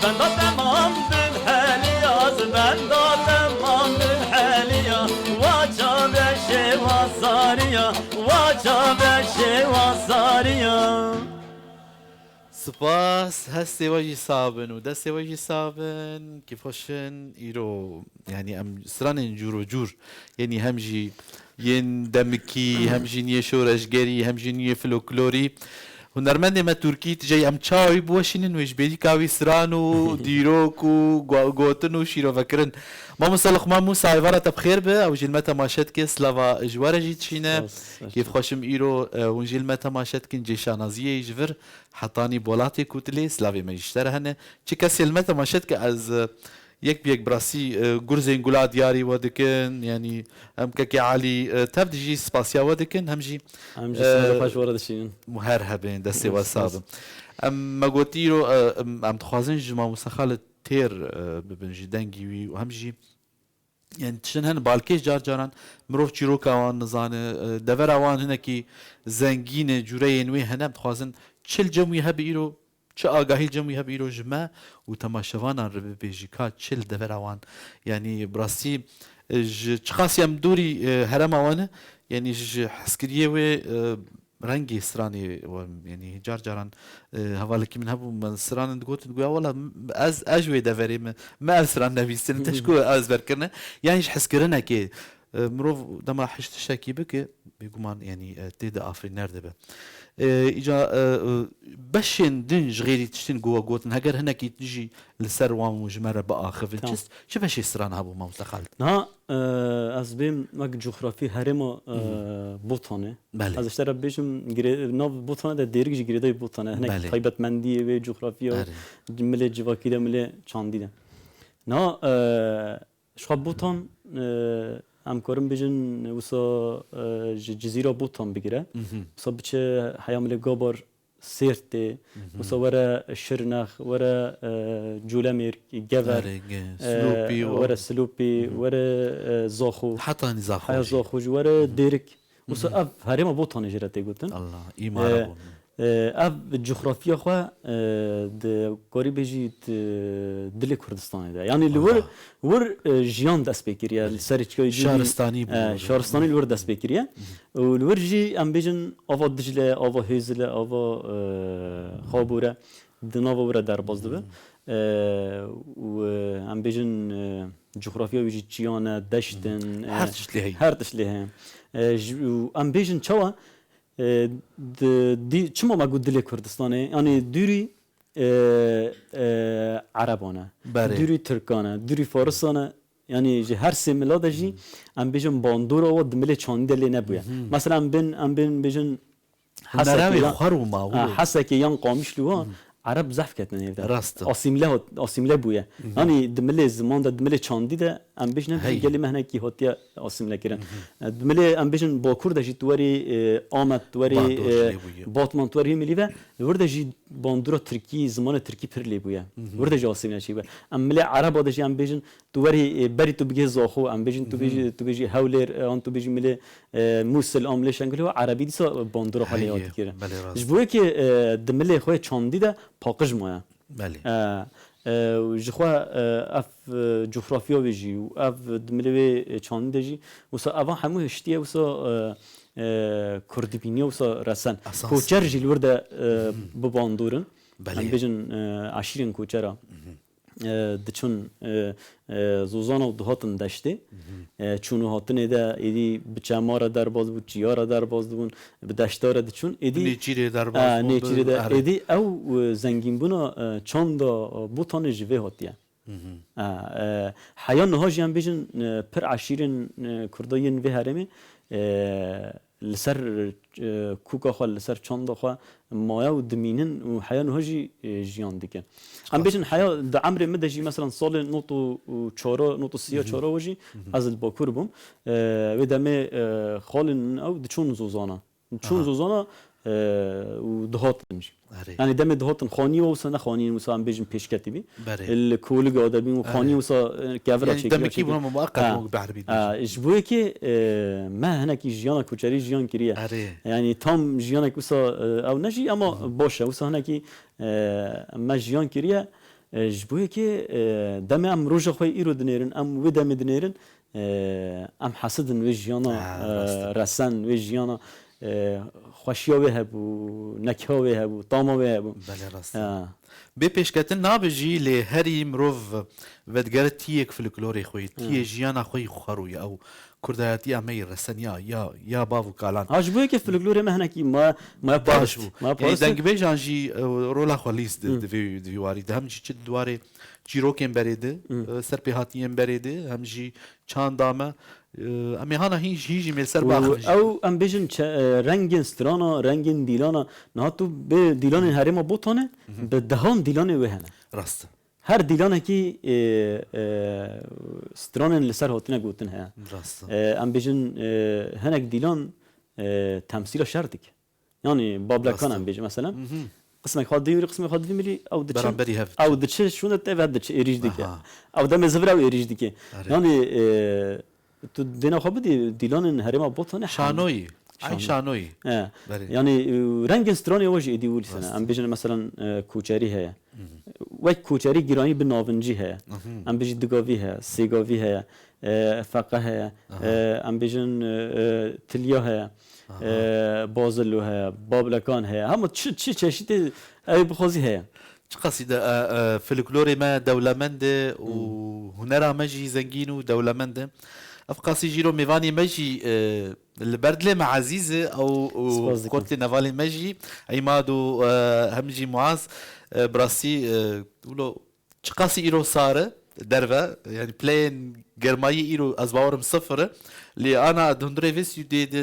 Benda temam bilheliya, benda temam bilheliya. Wa çavre şêwa sariya, wa çavre şêwa sariya. Spas, hestê we jî sabin û destê we jî sabin. Kêfxweş in îro, yanî em stranên cûr û cûr, yanî hem jî yên demikî, hem jî niyê şoreşgerî, hem jî niyê folklorî. Hunermendê me Turkî, tu jey em çawa wî biweşînin, wê ji bêrîka wî stran û dîrok û go-, gotin û şîrovekirin. Mamoste Luqman Mûsa, êvara te bi xêr be, ew jî li me temaşe dike, slava ji we re jî dişîne. Spas, spas. Kêfxweş im îro, e, hûn jî li me temaşe dikin, cê şanaziyê yê ji vir. Hetanî Bolatê ku tu lê, slavê me jî ji te re hene. Çi kesê li me temaşe dike, ez, e, yek bi yek bi rastî, e, gurzên gula diyarî we dikin, yanî em kekê Elî, e, tev dijî spasiya we dikin, hem jî, Em jî, e, sima xweş we re dişînin. Her hebên, destê we Spas. Sabin. Em me gotî îro, e, em, em dixwazin ji Mamoste Xalid Têr, e, bibin, ji dengî wî û hem jî Yanî tiştin hene balkêş car caran mirov çîroka wan nizane, e, devera wan hinekî zengîn e, cûreyên wê hene, em dixwazin çi li cem wî hebe îro, çi agahî li cem wî hebe îro ji me û temaşevanan re bibêjî ka çi li devera wan, yanî bi rastî, e, ji çiqasî em dûrî, e, herêma wan e, yanî ji hezkiriyê wê, e, rengê stranê we, yanî car caran, e, hevalekî min hebû, me stranin digotin, digoya, "Wela ez, ez ji wê deverê me, me ev stran nevîstin, te ji ku ez ber kirine?" Yanî ji hezkirinekê, e, mirov dema hişt tiştekî bike, bêguman, yanî, e, tê de afirîner dibe. E, îca, e, e, beşên din ji xêrî tiştên ku we gotin, heger hinekî jî li ser wan û ji me re biaxivin. Tamam. Çi, çi beşê stran hebû, Mamoste Xalid? Niha, e, ez bêm wek cografî herêma, e, Hı hı. Botanê. Belê. Ez ji te re bibêjim, girê-, nav Botanê de Dêrik jî girêdayî Botanê. Hinek Belê. Taybetmendiyê wê cografî ya Erê. milê civakî de, milê çandî de. Niha, e, Ji xwe Botan, e, em karin bêjin, wisa, e, ji Cizîra Botan bigire. Mhm. Wisa biçe heya milê Gabar Sêrtê, Mhm. wisa were Şirnex, were, e, Colemêrg, Gever, Erê, ge-, e, Silopî û were Silopî, Mhm. were, e, Zaxo. Hetanî Zaxo Heya jî. Zaxo jî, were Mhm. Dêrik. Wisa Mhm. ev herêma Botanê jê re tê gotin. Allah, îmara E, bûn. E, ev coxrafiya xwe, e, di karî bêjî di dilê Kurdistanê de. Yanî li wir, Aha. wir, e, jiyan dest pê kiriye. Belê. Li ser çiyayê Dûrî, Şaristanî bû, e, evet. Şaristanî li wir dest pê kiriye. Hı hı. Û li wir jî em bêjin ava Dicle, ava Hêzile, ava, e, Xabûre di nava wir de derbas dibe. Hı hı. E, û, e, em bêjin, e, coxrafiya wî jî çiyan e, deşt in, Hı hı. e, Her tişt lê heye. her tişt lê heye. E, ji, û em bêjin çawa? E, di, di, çima me got dilê Kurdistanê? Yanî Dûrî, e, e, Ereban e. Belê. Dûrî Tirkan e. Dûrî Farisan e. Yanî ji her sê mila de jî Hmm. em bêjin bandora wa di milê çandî de lê nebûye. Hmm. Mesela em bên, em bên bêjin Hûnera Hesekê wê yan, xwer û mawû ha, wê. Hesekê yan Qamişlo wa Hmm. Ereb zehf ketine nêv de. Rast e. Asîmle hat, asîmle bûye. Hmm. Yanî di milê ziman de, di milê çandî de em bêjin Hey. gelê me hinekî hatiye asîmle kirin. Mhm. E, di milê em bêjin Bakur de jî tu werî, e, Amed, tu werî, Bandor e, jî lê bûye. Batman, tu werî Hêmilî ve, li wir de jî bandora Tirkî, zimanê Tirkî pir lê bûye. Mhm. Wir de jî asîmle çêbûye. Em milê Ereba de jî em bêjin, tu werî, e, berî tu bigihê Zaxo, em bêjin tu Mhm. bêjî, tu bêjî Hewlêr, e, an tu bêjî milê, e, Mûsil, an milê Şengulê, wa Erebî dîsa bandora xwe lê Heye, hat kirin. belê rast. Ji bo yekê, e, di milê xwe çandî de paqij maye. Belê. E, e, û ji xwe, e, ev, e, coxrafiya wê jî û ev di milê wê, e, çandî de jî, wisa evan hemû hiştiye wisa, e, e, kurdbîniya wisa resen. Esas. Koçer jî li wir de, e, Mhm. bi bandorin. Belê. Em bêjin, e, eşîrên koçera. Mhm. E, diçûn, e, e, zozana û dihatin deştê. Mhm. E, çûn û hatinê de êdî bi çema re derbas bû, çiya re derbas dibûn, bi deşta re diçûn. Êdî, Nêçîrê derbas e, bûn, nêçîrê de. Erê. Êdî ew, e, zengînbûna, e, çanda, e, Botanê ji vê hatiye. Mhm. E, e, heya niha jî em bêjin, e, pir eşîrên, e, Kurda yên vê herêmê, e, li ser, e, kûka xwe, li ser çanda xwe maye û dimînin û heya niha jî, e, jiyan dike. Em bêjin heya di emrê min de jî, mesela salê nod û çar, nod û sî ya çar we jî Mhm. ez li Bakur bûm. E, wê demê, e, xalên min ew diçûn zozana. Diçûn Aha. zozana, e, û dihatin jî. Erê. Yanî demê dihatin xanî wisa nexanîn wisa em bêjin pêşketî bî. Berê. Li kolig adebîn û Erê. xanî wisa, e, kevira Yanî çêkiriya demekî çêkiriya. bûna muqeqet Ha. wek behr bî Ha, dibêjin. ji bo yekê, e, me hinekî jiyana koçerî jiyan kiriye. Erê. Yanî tam jiyanek wisa, e, ew ne jî ama Hı. baş e. Wisa hinekî, e, me jiyan kiriye. E, ji bo yekê, e, demê em roja xwe îro dinêrin, em wê demê dinêrin, e, em hesidin wê jiyana, Ha, e, rast e. resen, wê jiyana, e, xweşiya wê hebû, nekiha wê hebû, tama wê hebû. Belê rast e. Ha. Bê pêşketin nabe jî, lê herî mirov vedigere tiyêk folklorê xwe yê, tiyê Hı. jiyana xwe yî xwe rûye ew kurdayatiya me yî reseniya, ya, ya bav û kalan. Ha, ji bo yekê folklorê me hinekî ma, ma Baş parist, bû. ma Yanî parist. dengbêjan jî, e, rola xwe lîst di, Hı. di vê, di vê warî de. Hem jî çi di warê çîrokên berê de, Hı. e, serpêhatiyên berê de, hem jî çanda me, e, em ê hana hîn jî, hîn jî mêl ser Û baxin jî. ew em bêjin çe-, e, rengên strana, rengên dîlana, niha tu bê dîlanên herêma Botanê, Hı hı. bi dehan dîlanê wê hene. Rast e. Her dîlanekî, e, e, stranên li ser hatine gotin heye. Rast e. E, em bêjin, e, hinek dîlan, e, temsîla şer dike. Yanî bablekan Rast e. em bêjin mesela. Mhm. Qismek xwe dî wî, qismek xwe dî milî, ew diçin, Beramberî hev. ew diçe, şûnde ev diçe, êrîş dike. Aha. Ew demê zivir ew êrîş dike. Erê. Yanî, e, tu dêna xwe bidî, dîlanên herêma Botanê hemû. Şanoyî. Ay Şano. şanoyî. E, Berê. yanî, e, rengên stranê we jî êdî wî dîsene. Rast. Em bêjin mesela, e, koçerî heye. Mhm. Wek koçerî giranî bi navincî heye. Mhm. Em bêjin digavî heye, sêgavî heye, e, feqe heye, Aha. e, em bêjin, e, e, tilya heye, Aha. e, bazilo heye, bablekan heye. Hema çi, çi çeşitê ew bixwazî heye. Çiqasî de, e, e, folklorê me dewlemend e û Hmm. hunera me jî zengîn û dewlemend e. Ev qasî jîro mêvanê me jî, e, Li ber dilê me ezîz e, ew û Spas dikim. xortê nevalê me jî, Îmad û, e, hem jî Muaz, e, bi rastî, e, wilo çiqasî îro sar e, derve, yanî pileyên germayî îro ez bawerim sifir e. Lê ana di hundirê vê stûdyoyê de,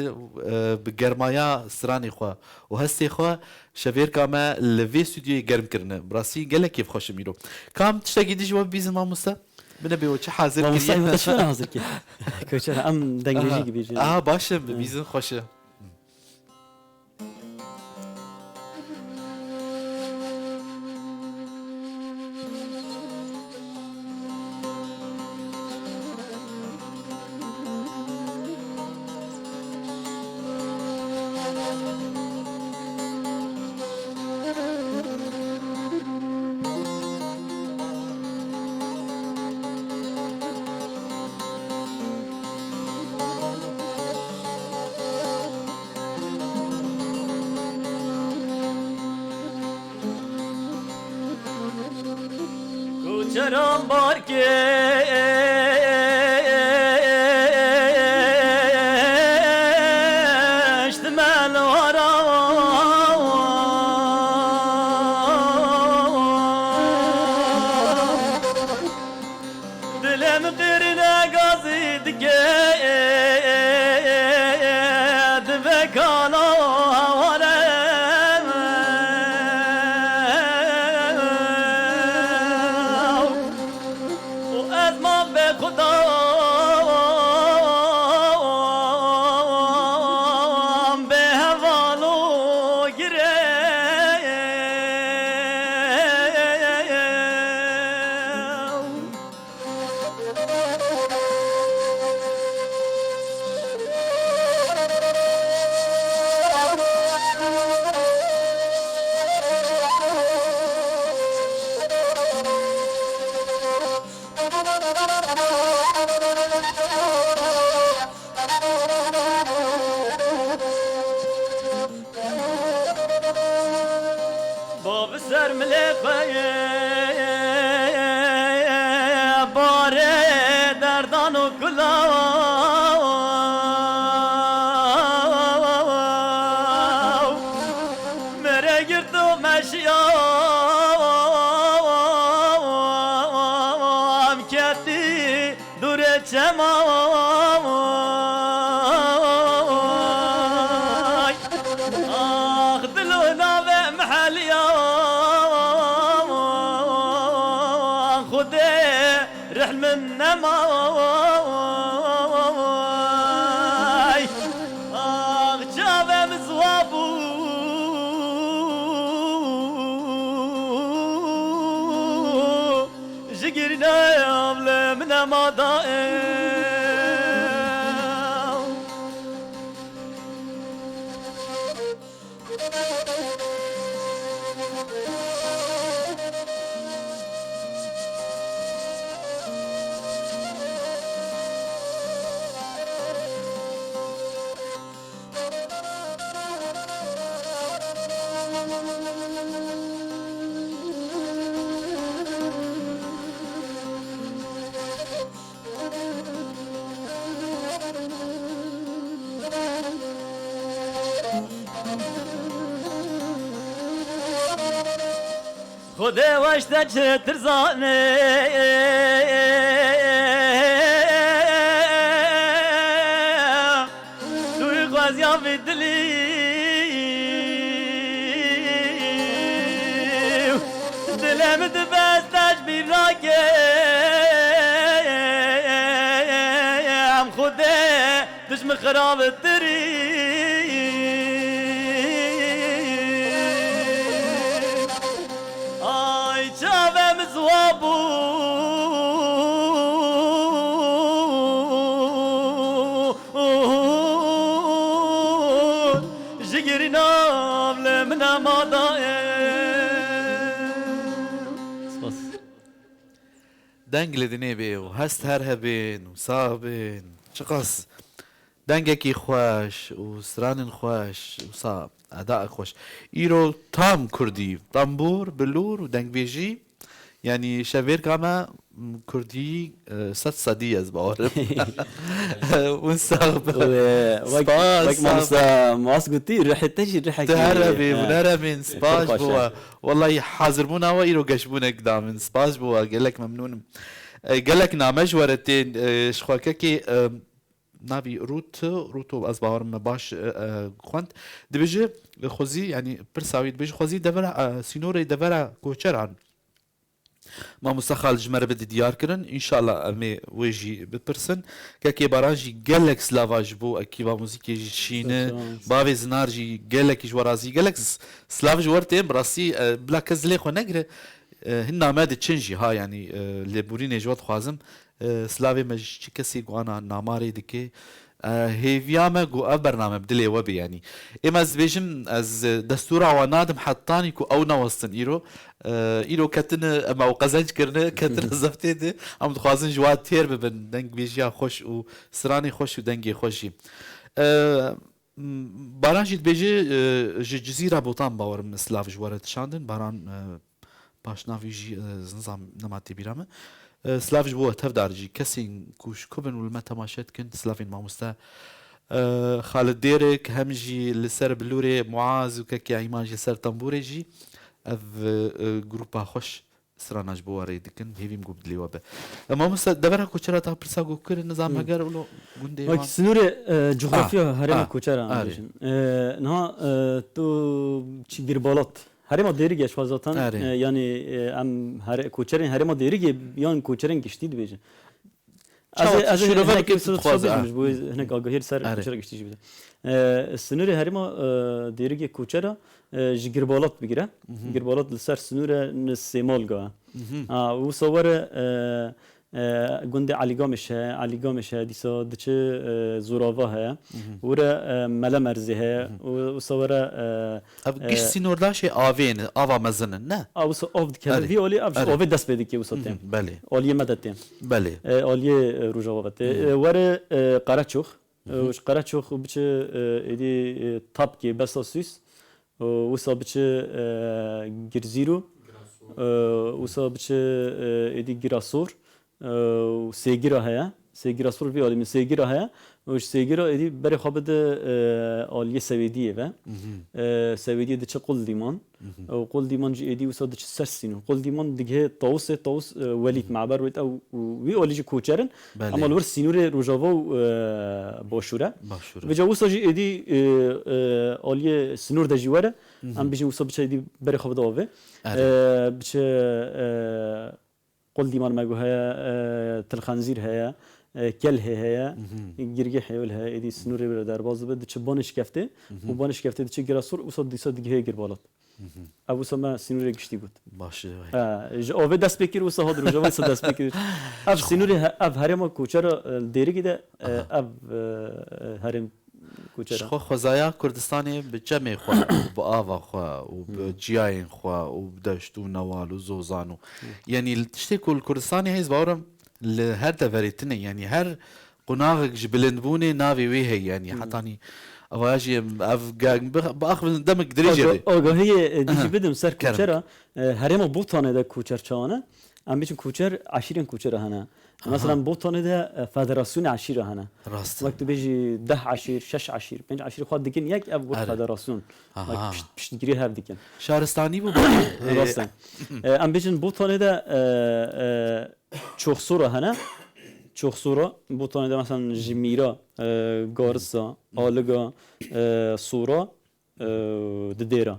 e, bi germaya stranê xwe û hestê xwe şevêrka me li vê stûdyoyê germ kirine. Bi rastî gelek kêfxweş im îro. Kam tiştekî dî ji we bibîzin mamoste? Bine bê we çi hazir Mamoste kiriye? Îmad çi hazir kir? Koçer em dengêjî Aha. gibêjin. Aha, baş e, Hı. bibîzin xweş e. Çeran barkêşt me li wara. Dilê min qirîne gazî dike, dibe kala ware. Û ez mam bê xudan, bê heval û girê. Bo bi ser milê xwe ye barê derdan û kulaw. Mere girt û meşiya em ketî dûrê çema. Ax dilo nave miheliya Xudê rih min nema. Ax çavê min ziwa bû. Ji girînayê avle min nema da ew. Xwedê weş te çi tirzanê. Tu yî xweziya vî dilî. Dilê min dibe ez te ji bîr nakim. Xwedê tu ji min xirabtirî. Ay çavê min ziwa bû. Ji girîna avle min nema dayê. Spas. Deng li dinê bê û hest her hebên û sax bin. Çiqas dengekî xweş û stranên xweş û sa eda xweş. Îro tam kurdî, tembûr, bilûr û dengbêjî. Yanî şevêrka me, m, kurdî, e, sed sedî ez bawerim. Hûn sax bin. Wê, wek, Spas, wek sağ mamoste Mas gotî, rihê te jî rihekî, Tu her hebî, he, hûn her hebîn, pir spas xweş bo e. We. Wellahî hazirbûna we îro geşbûnek da min. Spas bo we, gelek memnûn im. E, gelek name ji we re tên, e, ji xwekekê, e, navî Rût, Rûto ez bawerim me baş, e, e, xwend. Dibêje, e, xwezî, yanî pirsa wî dibêje, xwezî devera, e, sînorê devera koçeran. Mamoste Xalid ji me re bide diyar kirin. Înşallah em ê wê jî bipirsin. Kekê Baran jî gelek slava ji bo ekîba muzîkê jî şîne. Sağ ol. Bavê Zinar jî gelekî ji we razî. Gelek s-, slav ji we re tên, bi rastî, e, bila kes dilê xwe negire. E, hin name diçin jî ha, yanî, e, lêborînê ji we dixwazim. E, slavê me ji çi kesî ku ana namarê dike. E, hêviya me ku ev bername bi dilê we be, yanî. Êma ez dibêjim, ez, e, destûra wan nadim hetanî ku ew newestin îro. E, îro ketine, em ew qezenc kirine, ketine zeftê de. Em dixwazin ji wan têr bibin, dengbêjiya xweş û stranê xweş û dengê xweş jî. E, m, Baran jî dibêje, e, ji Cizîra Botan bawerim silav ji we re dişandin. Baran, e, paşnavî jî, e, nizam nema tê bîra min. E, silav ji bo we tevdar jî, kesên ku ji ku bin û li me temaşe dikin, silavên mamoste, e, Xalid Dêrik, hem jî li ser bilûrê Muaz û kekê Eyman jî ser tembûrê jî, ev, e, grupa xweş strana ji bo we rê dikin, hêvî min ku bi dilê we be. E, mamoste, devera koçera ta pirsa ku kir, nizam Hmm. heger ulo gundê Bak, wan. Sınırı, e, coğrafya Ah, herêma ah, koçera arê. Anlayışın. E, niha, e, tu çi Girbalat. Herêma Dêrikê ji xwe zaten, Arê. E, yani, e, em here, koçerên herêma Dêrikê yan koçerên giştî dibêjin. Çawa Ez ê, tu ez ê şirove hinek bikî, tu wisa dixwaze, bêjim, ah. Ji bo hinek agahî li ser Arê. Koçera giştî jî bide. E, sınırı herêma, e, Dêrikê koçera, e, ji Girbalat bigire. Mhm. Girbalat li ser sınırı ni Sêmalga. Mhm. Ha, wisa were, e, e, gundê Elî Gamiş heye, Elî Gamiş heye, dîsa diçi, e, Zorava heye. Mhm. Were, e, Mele Merzê heye. Mhm. Û, wisa were, e, Ev giş e, sînordaşê avê ne, ava mezin in, ne? A, wisa av dikeve. Erê. Vî alî ev ji Erê. Avê dest pê dike wisa tê. Mhm, belê. Aliyê me de tê. Belê. E, aliyê, e, Rojava ve tê. Mhm. E, were, e, Qereçox. E, Mhm. Ji Qereçox biçi, e, êdî, e, Tapkê, Besa Sûs. E, wisa biçi, e, Girzîro. E, wisa biçi, e, êdî Girasor. E, û Sêgira heye. Sêgira Sor vî alî min Sêgira heye. Û ji Sêgira êdî berê xwe bide, e, aliyê Sewêdiyê ve. Mhm. E, Sewêdiyê diçe Quldîman. Mhm. Û Quldîman jî êdî wisa diçe ser sînor. Quldîman digihê Tawusê, Tawus, e, Welîd, Mhm. Meber Welîd ew û wî alî jî koçer in. Belê. Ama li wir sînorê Rojava û, e, Başûr e. Başûr e. Vêca wisa jî êdî, e, e, aliyê sînor de jî were. Mhm. Em bijîn wisa biçe êdî berê xwe bide avê. Erê. E, biçe, e, Quldîman me got heye, e, Tilxenzîr heye, e, Kelhê heye, Mhm. Girgê Hêwil heye, êdî sînorê were derbas dibe, diçe Banê Şikeftê Mhm. û Banê Şikeftê diçe Girasor, wisa dîsa digihê Girbalat. Mhm. Ev wisa me sînorê giştî got. Baş e, vay. E, ji avê dest pê kir, wisa hat Rojava, wisa dest pê kir. Ev sînorê he-, ev herêma koçera, e, Dêrikê de, e, Aha. ev, e, herêm Ji koçera. Xwe xwezaya Kurdistanê bi çemê xwe û bi ava xwe û bi Hmm. çiyayên xwe û bi deşt û newal û zozan û Hmm. yanî li tiştê ku li Kurdistanê heye, ez bawerim li her deverê tune, yanî her qonaxek ji bilindbûnê navê wê heye, yanî Hmm. hetanî evaya jî em, ev ge-, bi, biaxivin demek dirêj Aga-, be. Agahiyê, e, dijî Aha. bidim ser Kerem. Koçera, e, herêma Botanê de koçer çawa ne? Em biçin koçer, eşîrên koçera hene. Aha. Mesela Botanê de, e, federasyonê eşîra hene. Rast e. Wek tu bêjî deh eşîr, şeş eşîr, pênc eşîr xwe dikin yek ev wek Erê. Federasyon. Aha. Wek pişt-, piştgirî hev dikin. Şaristanî bû. Rast e. E, em bêjin Botanê de, e, e, Çoxsora hene. Çoxsora, Botanê de mesela ji Mîra, e, Garisa, Aliga, e, Sora, e, di dêra.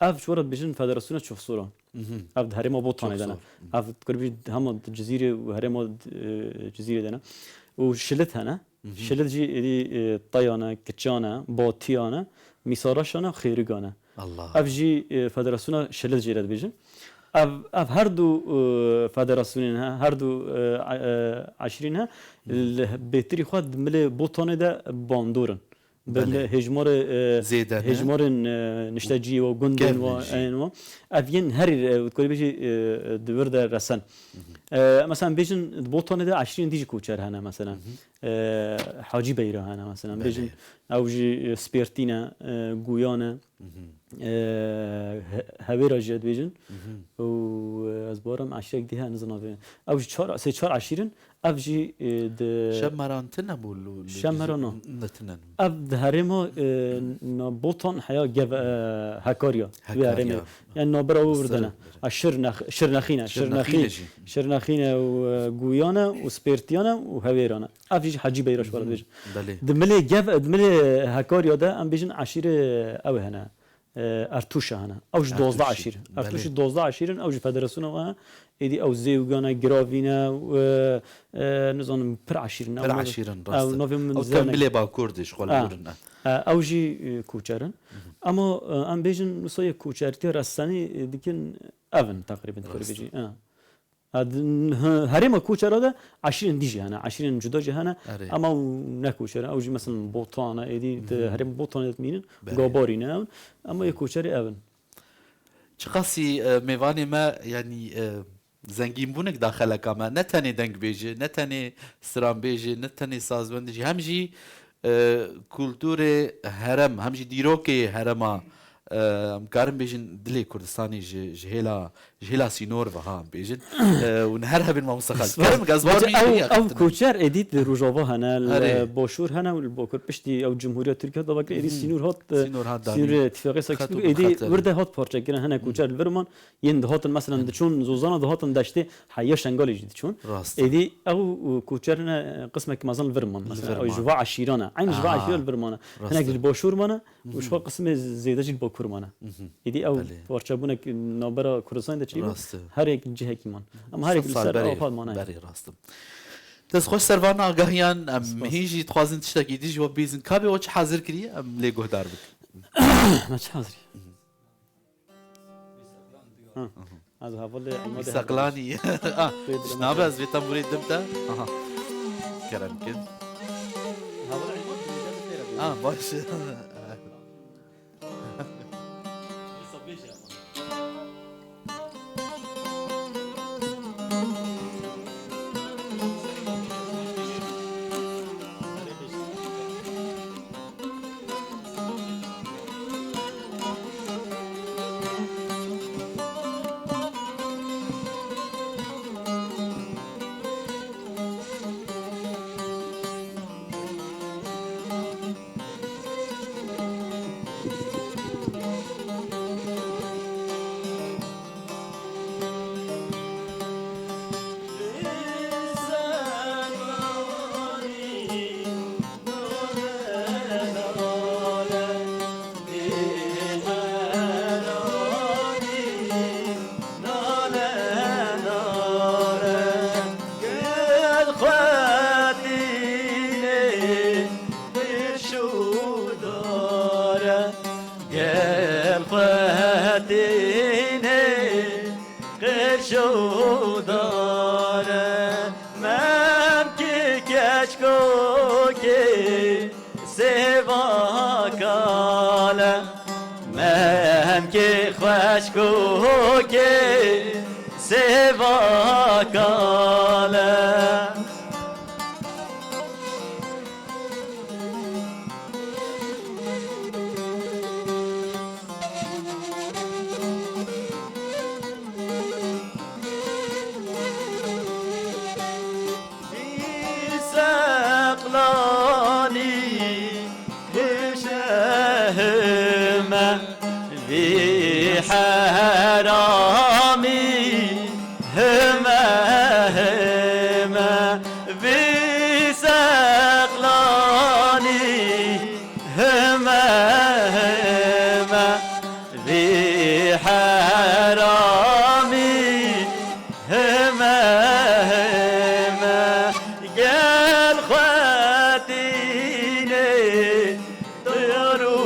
Ev ji we re dibêjin Federasyona Çoxsora. Mhm. Ev di herêma Botanê de ne. Çoxsor. Ev kuribî hema di Cizîrê û herêma, e, Cizîrê de ne. Û Şilit hene. Mhm. Şilit jî êdî, e, Teyane, Kiçane, Batiyane, Mîsaraşane, Xêrigane. Allah. Ev jî, e, Federasyona Şilit jê re dibêjin. Ev, ev her du, e, federasyonên he, her du, e, e, eşîrên he, Mhm. li bêtirî xwe di milê Botanê de bandor in. Belê. Hêjmarê, e, Zêde ne? Hêjmarên, e, nişteciyê wa, gundên Kevnê wa, jî. Eyên wa. Ev yên herî, e, kurê bêjî, e, di wir de resen. Mhm. E, mesela bêjin, di Botanê de eşîrên dî jî koçer hene, mesela. Mhm. E, Hacî Beyra hene, mesela. Belê. Bêjin, ew jî, e, Spêrtî ne, e, Guya ne. Mhm. E, he-, Hewêra jî dibêjin. Mhm. Û, e, ez barim eşîrek dî hene, nizim navê. Ew jî çar, sê çar eşîr in. Ev jî, e, di Şemmeran tine bû lu-, lu-, Şemmera na. Ne tine. Ev di herêma, e, na Botan heya gev, e, Hekarya. Wê Hekarya. Herêmê. Yani nabera wê Ser virdene. A Şirnex-, Şirnexîne, Şirnexîne Şirnexîne jî. Şirnexîne û, e, Guyane û Spêrtiyane û Hewêrane. Ev jî Hacî Beyra ji we re dibêjin. Belê. Di milê gev, di milê Hekarya de em bêjin eşîrê ew hene. E, Ertûşa hene. Ew ji dozdeh Ertûşî. Eşîr. Belê. Ertûşî dozdeh eşîr in, ew ji federasyona we hene. Êdî ew Zêwgan e, Giravîn e, e, e, nizanim pir eşîr in. Pir Ew navê, eşîr in, ew rast e. Navê min Ew zane. Tembilê bakur dî, ji xwe li Ha. wir in, e. E, ew jî, e, koçer in. Mhm. Ama, e, em bêjin, wisa yê koçertiya resenî, e, dikin, ev in teqrîben, Rast. Kurê bêjî. Ha. Ha, di, he-, herêma koçera de eşîrên dî jî hene, eşîrên cuda jî hene. Erê. Ama ew ne koçer e, ew jî mesela Botan e, êdî di Mhm. herêma Botanê de dimînin, Belê. Gabarî ne ew. Ama yê koçerê ev in. Çiqasî, e, mêvanê me, yanî, e, zengînbûnek da xeleka me. Ne tenê dengbêjê, ne tenê stranbêjê, ne tenê sazwendê jî. Hem jî, e, kulturê herem, hem jî dîrokê herema, e, em karin bêjin dilê Kurdistanê ji, ji hêla, ji hêla sînor ve ha em bêjin. E, û ne her hebin mamoste Xalid. Spas. Kerem, ez bar Bence bî ew, ew koçer êdî li Rojava hene, li Herê. Başûr hene û li Bakur piştî ew Cumhuriya Tirkiye da vekirî êdî Hı. sînor hat, e, Sînor hat danî. sînorê tifaqê Xet û sekî û êdî bixet. wir de hat parçekirin, hene koçer li vir man, yên dihatin, mesela, Hı. diçûn Zozana dihatin deştê, heya Şengalê jî diçûn. Rast e. Êdî ew, û, koçer hene, qismek mezin li vir man, Li mesela, vir ew ji man. va eşîran e. Eyn ji va Aha. eşîran li vir man e. Rast Hinek e. jî li Başûr man e, û ji xwe Hı. qismê zêde jî li Bakur man e. Hı hı. Êdî ew Belê. parçebûnek navbera Kurdistanê de çêbû, Rast e. her yek cihekî man. Ama her yek Sed li sal ser berê, awa man e. berê rast e. Dest xweş ser van agahiyan, em Spas. hîn jî dixwazin tiştekî dî ji we bîzin. Ka bê we çi hazir kiriye, em lê guhdar bikin. Me çi hazirî? Hı hı. Ha. Ez hevalê Îmadê Seqlanî. Ah, Tê ji nabe ez vê tembûrê dim te. Aha. Kerem kin. Hevalê Îmadê Ah, baş. Gel xwe tînê qirş û dare, gel xwe tînê qirş û dare. Memkî keçkokê sêva kale, memkî xweşkokê sêva kale. Vî seqlanî hişe hime, vî heramî hime hime, vî seqlanî hime hime, vî heramî hime hime, gel xwe tînê diyar û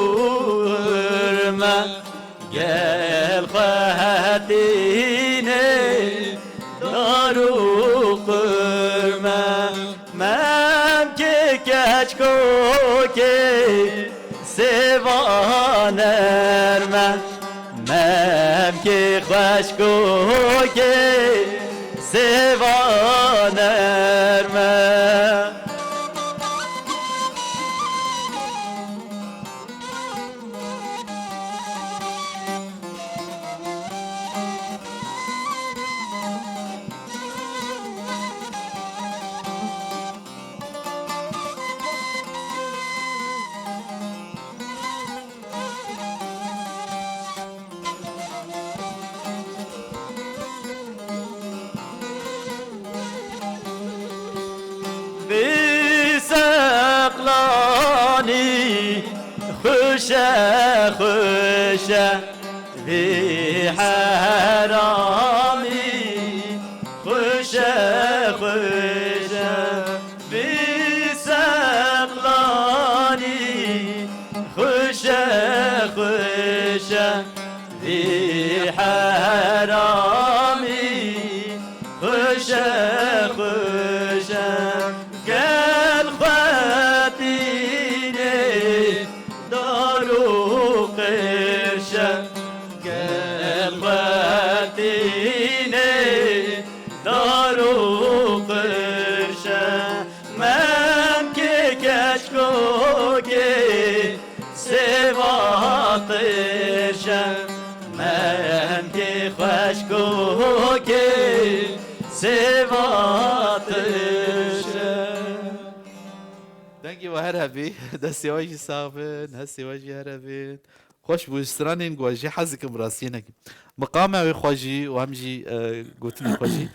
hurme, gel xwe tînê dar û qurme. Memkê keçkokê sêva nerme, memkê xweşkokê sêva nerme. Vî seqlanî xweş e, xweş e. Vî heramî xweş e, xweş e. Vî seqlanî xweş e, xweş e. Vî heramî xweş e, xweş e. Gel xwe tînê dar û qirş e, gel xwe tînê dar û qirş e. Memkê keçkokê sêva qirş Kê xweş kokê sêva tişe. Dengê we her hebî, destê we jî sax bin, hestê we jî her hebin. Xweş bû, stranên ku ez jê hez dikim rastiyê nekim. Miqame wê xwe jî û hem jî, e, gotinê xwe jî.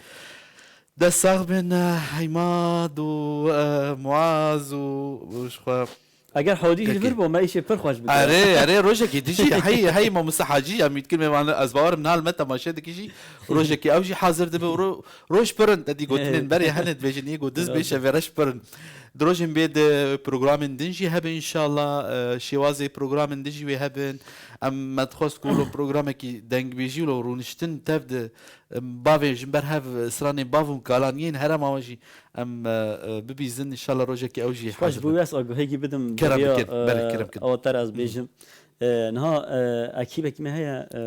Dest sax bin, e, Heymad û, e, Muaz û, û ji xwe Eger Hodî jî Peki. vir bo, me îşê pir xweş bikir. Erê, erê, rojekê dijî, hey, hey, mamoste Hacî, em wî dikin mêvan, ez bawerim niha li me temaşe dikî jî, rojekê ew jî hazir dibe û ro-, roj pir in, te dî gotinên berê hene dibêjin, yê got diz bê şevê reş pir in. Di rojên bê de programên din jî hebe înşallah, e, şêwazê programên din jî wê hebin. Em me dixwest ku lo programekî dengbêjî û lo rûniştin tev di Em, bavên ji ber hev stranên bav û kalan yên herêma we jî em, e, e, bibîzin. Înşallah rojekê ew jî Xweş hazir bû, bin. Ez aguhekî bidim Kerem beriya, bikir, berê e, kerem kin. Awater ez bêjim. E, niha, e, ekîbekî me heye, e,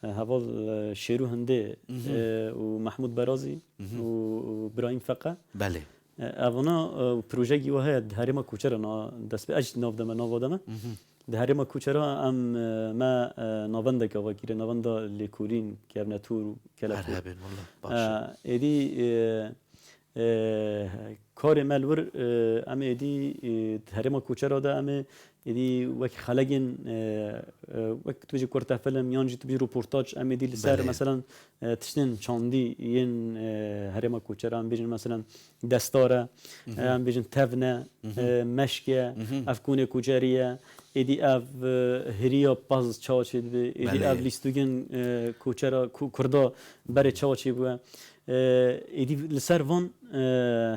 e, heval, e, Şêrû Hindê, Mhm. e, û Mehmûd Berazî Mhm. û, û Birahîm Feqe. Belê. E, evana, e, projeyekî we heye, di herêma Koçera na dest pê, ez jî nav de me, nava de me. Mhm. Di herêma Koçera em, e, me, e, navendeke vekirî, navenda lêkolîn, kevnetûr û Her kelepûr. hebin, wallah, baş e. E, êdî, e, e, karê me li wir, e, em êdî, e, di herêma Koçera de em ê êdî wek xelegên, e, e, wek tu bêjî kurtefilm yan jî tu bêjî roportaj, em êdî li ser, Belê. meselen, e, tiştên çandî yên, e, herêma Koçera, em bêjin, meselen, destar e, Mhm. em bêjin tevn e, Mhm. e, meşk e, Mhm. ev konê koçerî ye, êdî ev, e, hiriya pez çawa çêdibe, êdî Belê. ev lîstûgên, e, koçera, ku-, kurda berê çawa çêbûye. E, êdî li ser van, e,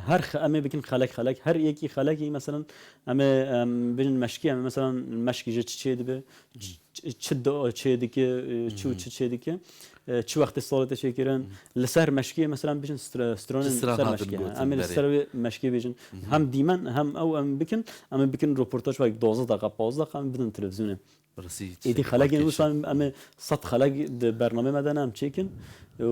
her xe-, em ê bikin xelek xelek, her yekî xelekî, meselen, em ê, em bêjin meşkî, em ê, meselen, meşkî ji çi çêdibe, ç-, çi do-, çêdike, e, çi û çi çêdike, e, çi wextê salê tê çêkirin. Li ser meşkê, mesela, bijin stra-, stranên Çi stran ser hatin meşkê. gotin Em ê li berê. ser wê meşkê bijin. Hem dîmen, hem ew em bikin, em ê bikin roportaj wek duwazdeh deqa, pazdeh deqa em bidin televîzyonê. Rastî Êdî çiçek xelekên wekî wisa şe. em ê sed xelek di bernamê me de ne em çêkin. Û,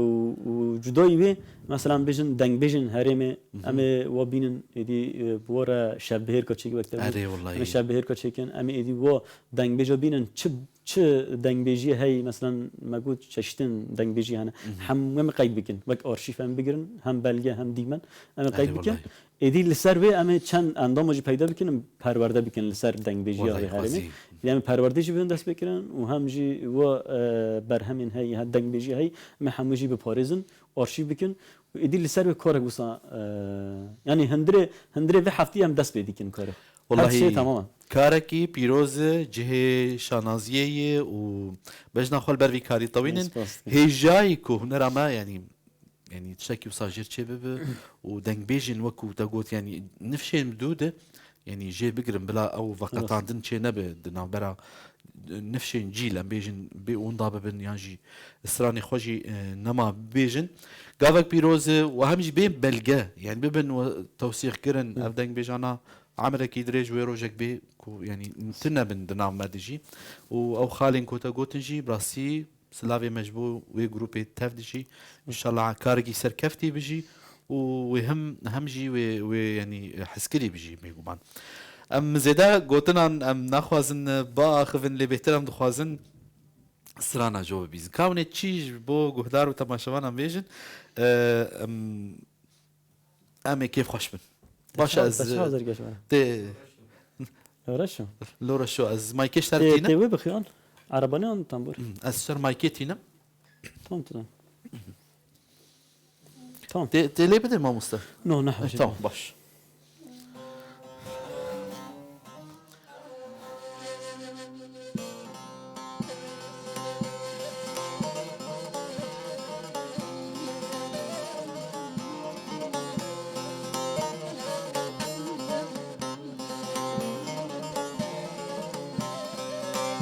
û cudayî wê, mesela, em bijin dengbêjên herêmê, em ê wa bînin, êdî, e, bi we re şevbihêrka çêkî wek te Erê, welayi. Em ê şevbihêrka çêkin, em ê êdî wa dengbêja bînin çi çi dengbêjiyê heyî, meselen, me got çeşitên dengbêjî hene. Mhm. Hemû em ê qeyd bikin. Wek arşîv em bigirin, hem belge, hem dîmen. Em ê Erê, qeyd bikin. welayi. Êdî li ser wê em ê çend endama jî peyda bikin, em perwerde bikin li ser dengbêjiya Welayi, vê herêmê. xwezî. Êdî em ê perwerdê jî bidin dest pê kirin û hem jî we, e, berhemên heyî, he, dengbêjiyê heyî, em ê hemû jî biparêzin, arşîv bikin. Êdî li ser wê karek wisa, e, yanî hundirê, hundirê vê heftî em dest pê dikin karê. Her Wellahî, şey tamam e. karekî pîroz e, cihê şanaziyê ye û bejna xwe li ber vî karî tewînin. Spas, spas. Hêjayî ku hunera me, yanî, yanî tiştekî wisa jêr çê bibe û dengbêjên wekû te got, yanî nifşên bi dû de, yanî jê bigirin bila ew veqetandin çê nebe di navbera nifşên cîl, em bêjin, bê ûnda bibin yan jî stranê xwe jî, e, nema bibêjin. Gavek pîroz e û hem jî bê belge, yanî bibin we tewsîx kirin, Hı. ev dengbêjana emrekî dirêj wê rojek bê ku, yanî, tune bin di nav me de jî. Û ew xalên ku te gotin jî, bi rastî silavê me ji bo wê grûpê tev dijî. Înşallah karekî serkeftî bijî û wê hem, hem jî wê, wê, yanî, hezkirî bijî, bêguman. Em zêde gotinan em naxwazin biaxivin, lê bêhtir em dixwazin strana ji we bibîzin. Ka hûn ê çî ji bo guhdar û temaşevanan bêjin, e, em, em ê kêfxweş bin. Baş e, ez, Te çawa zergeş bana? Tê Lo reşo. Lo reşo, ez maykê ji te Tê, tînim. tê wê bixiyan? Arabane an tambur? Hmm, ez ser maykê tînim. Tamam, tamam. Tamam. Tê, tê lê bide mamoste. No, ne Eh, hacı. Tamam, baş.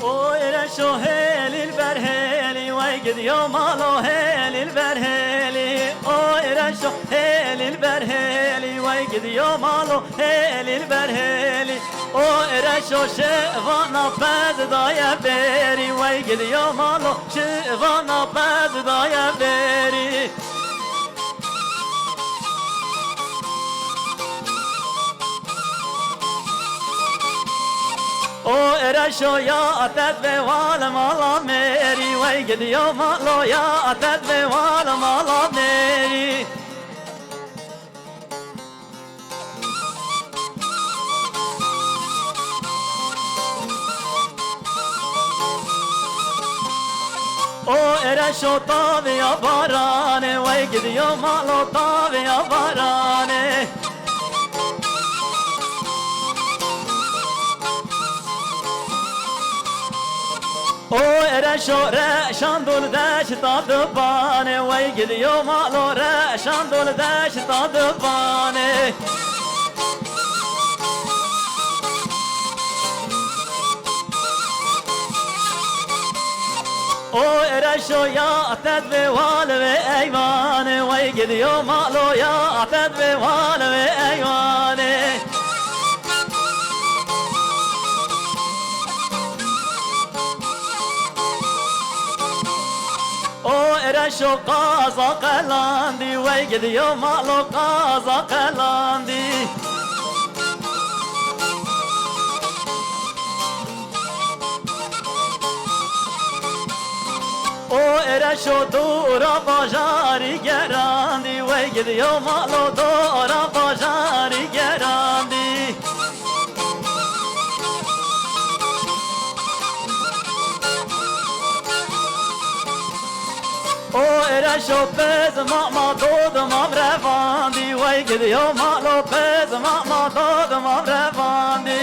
Oy reşo hêlî li ber hêlî, wey gidiyo malo hêlî li ber hêlî. Oy reşo hêlî li ber hêlî, wey gidiyo malo hêlî li ber hêlî. Oy reşo şivana pez daye bêrî, wey gidiyo malo şivana pez daye bêrî. O Şoya atet ve wal mala mêrî, wey gidiyo maloya atet ve wal mala mêrî. O ere şo taviya barane, wey gidiyo malo taviya barane. O ere şo reşan dol deşta dibane, wey gidiyo malo reşan dol deşta dibane. O ere şo ya tet ve wal ve eyvane, wey gidiyo malo ya tet ve wal ve eyvane. O ere şo qaza qelandî, wey gidiyo malo qaza qelandî. O ere şo dora bajarî gerandî, wey gidiyo malo dora bajarî gerandî. O ere şo pez mama dod mam revandî, wey gidiyo malo pez mama dod mam revandî.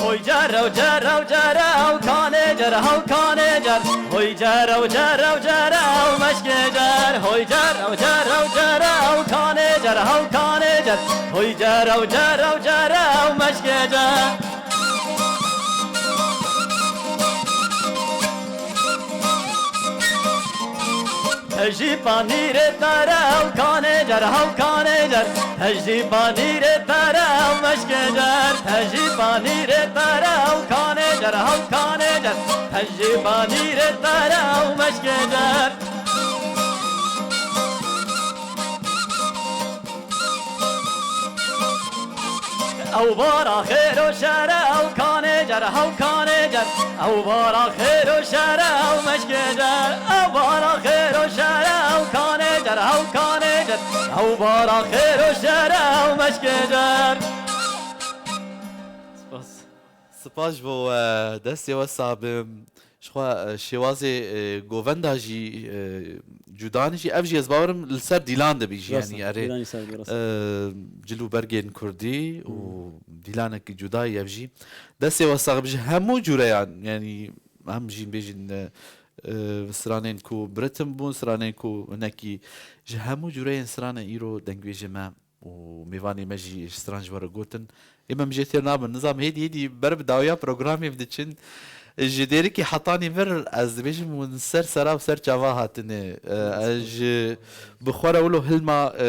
Hoy cerew, cerew, cerew, kanê cer, hew kanê cer. Hoy cerew, cerew, cerew, meşkê cer. Hoy cerew, cerew, cerew, kanê cer, hew kanê cer. Hoy cerew, cerew, cerew, meşkê cer. Hejî panîrê tere ew kanê cer, hew kanê cer. Hejî panîrê tere ew meşkê cer. Hejî panîrê tere ew kanê cer, hew kanê cer. Hejî panîrê tere ew meşkê cer. Ew bara xêr û şer e, ew kanê cer, hew kanê cer. Ew bara xêr û şer e, ew meşkê cer. Ew bara xêr û şer e, ew kanê cer, hew kanê cer. Ew bara xêr û şer e, ew meşkê cer. Spas. Spas ji bo we, destê we sax be. Ji xwe, e, şêwazê, e, govenda jî, e, cudan jî, ev jî ez bawerim li ser dîlan dibî jî, Rast yanî e, erê, dîlan jî ser dibî, rast. E, cil û bergên kurdî û Hmm. dîlanekî cuda ye ev jî. Destê we sax be ji hemû cûreyan, yanî em jî bêjin, e, e, stranên ku bi ritim bûn, stranên ku hinekî ji hemû cûreyên stranan îro dengvêjê me û mêvanê me jî ji stran ji we re gotin. Ê me jê têr nabin. Nizam hêdî hêdî ber bi dawiya programê bi diçin. Ji Dêrikê hetanî vir ez dibêjim hûn ser sera û ser çava hatine. E, ez ji bi xwe re wilo hilma, e,